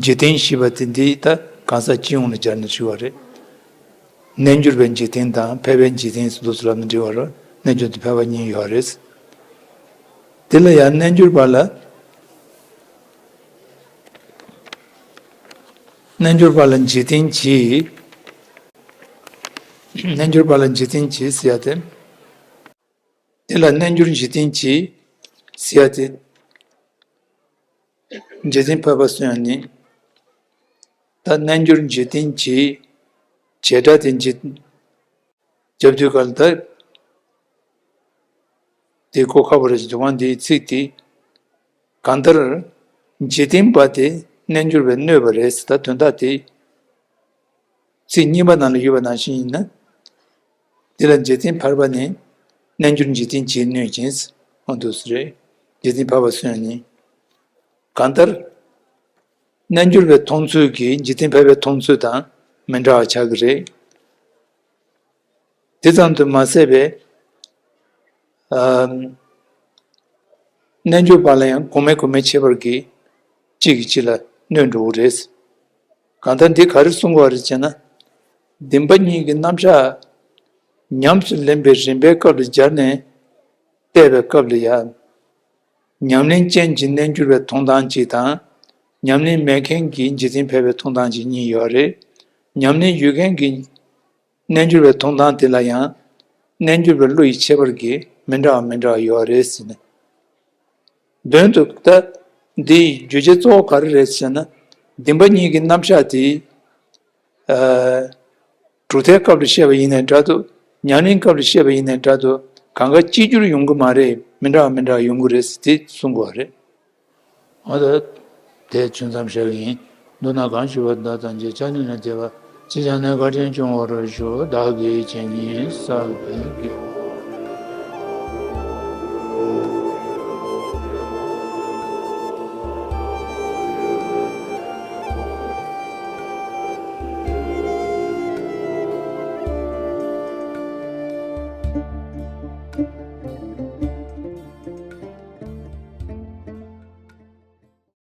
འཇིག་རྟེན་ཞེས་པ་དེ་འདི་ད་གང་ཟག་སྤྱི་ཡོངས་ལ་སྦྱར་ན་འགྲིག་པ་རེད། རྣལ་འབྱོར་པའི་འཇིག་རྟེན་དང་ཕལ་པའི་འཇིག་རྟེན་སོགས་སུ་ལབ་ན་འགྲིག་པ་རེད། རྣལ་འབྱོར་དེ་ཕལ་པ་གཉིས་ཡོད་རེད། དེ་ལ་ཡང་རྣལ་འབྱོར་པ་ལ། རྣལ་འབྱོར་པ་ལ་འཇིག་རྟེན་གྱི། རྣལ་འབྱོར་པ་ལ་འཇིག་རྟེན་གྱི་ཟེར་ཡ་དེ། དེ་ལ་རྣལ་འབྱོར་འཇིག་རྟེན་གྱི་ཟེར་ཡ་དེ། འཇིག་རྟེན་ཕལ་པ་གསུངས་ཡ་ནི། ད་རྣལ་འབྱོར་འཇིག་རྟེན་གྱི་བྱེད་སྒྲ་དེ་འཇིག་རྒྱབ་དུས་སྐབས་ལ་ད། དེ་གོ་ཁག་པོ་རེད་ཅེས་འདུག་ག་འདིའི་ཚིག་དེ། གང་ལྟར། འཇིག་རྟེན་པ་དེ་རྣལ་འབྱོར་པས་གནོད་པ་རེད་ཟེར། ད་དོན་དག་དེ། ཚིག་གཉིས་པ་ནང་ལ་ཡོད་པ་ནང་བཞིན་ཡིན་ན། འདི་ལ་འཇིག་རྟེན་ཕལ་པ་ནི་རྣལ་འབྱོར་འཇིག་རྟེན་གྱིས་གནོད་ཅིང་། འོ་འདུག་སེ་རེད། འཇིག་རྟེན་ཕལ་པ་སུ་ཡང་ནི། གང་ལྟར། རྣལ་འབྱོར་པའི་མཐོང་ཚུལ་གྱིས་འཇིག་རྟེན་ཕལ་པའི་མཐོང་ཚུལ་དང་མི་འདྲ་བ་ཆགས་ཀྱི་རེད། དེ་ཙམ་དུ་མ་ཟད་པའི། ཨམ། རྣལ་འབྱོར་པ་ལ་ཡང་གོང་མའི་གོང་མའི་ཁྱད་པར་གྱིས་གཅིག་གིས་གཅིག་ལ་གནོད་འགྲོ་གི་རེད། གང་ལྟར་འདི་ག་རེ་གསུང་གི་ཡོད་རེད་ཅེ་ན། བདེན་པ་གཉིས་ཀྱི་རྣམ་གཞག་ཉམས་སུ་ལེན་པའི་རིམ་པའི་སྐབས་ལ་སྦྱར་ནས་བལྟས་པའི་སྐབས་ལ་ཡང་། ཉམས་ལེན་ཅན་གྱི་རྣལ་འབྱོར་པའི་མཐོང་སྟངས་གཅིག་དང་། ཉམས་ལེན་མེད་མཁན་གྱི་འཇིག་རྟེན་ཕལ་པའི་མཐོང་སྟངས་གཅིག་གཉིས་ཡོད་རེད། ཉམས་ལེན་ཡོད་མཁན་གྱི་རྣལ་འབྱོར་པའི་མཐོང་སྟངས་དེ་ལ་ཡང་རྣལ་འབྱོར་པའི་བློ་ཡི་ཁྱད་པར་གྱིས་མི་འདྲ་བ་མི་འདྲ་བ་ཡོད་རེད་ཟེར་ནས། དོན་དུ་ད་འདིའི་རྒྱུ་རྐྱེན་གཙོ་བོ་ག་རེ་རེད་ཟེར་ན། བདེན་པ་གཉིས་ཀྱི་རྣམ་གཞག་དེ། ཨ། གྲུབ་མཐའི་སྐབས་ལ་བཤད་པ་ཡིན་ནའི་འདྲ་འདུག་ཉམས་ལེན་སྐབས་ལ་བཤད་པ་ཡིན་ནའི་འདྲ་འདུག་གང་ག་གཅིག་གྱུར་ཡོང་གི་མ་རེད། མི་འདྲ་བ་མི་འདྲ་བ་ཡོང་གི་རེད་ཟེར་དེ་གསུང་གི་ཡོད་རེད། འོ་ད། དེ་ཚོ་མཚམས་བཞག་གི་ཡིན། མདོར་ན་གང་ཞུ་བ་བདག་ཐམས་ཅད་སྐྱབས་གནས་ལ་བདེ་བ་ཅི་བྱུང་ནས་བཀའ་དྲིན་སྐྱོང་བར་ཞུ། བདག་གིས་བྱིན་གྱིས་བརླབས་པའི་དགེ་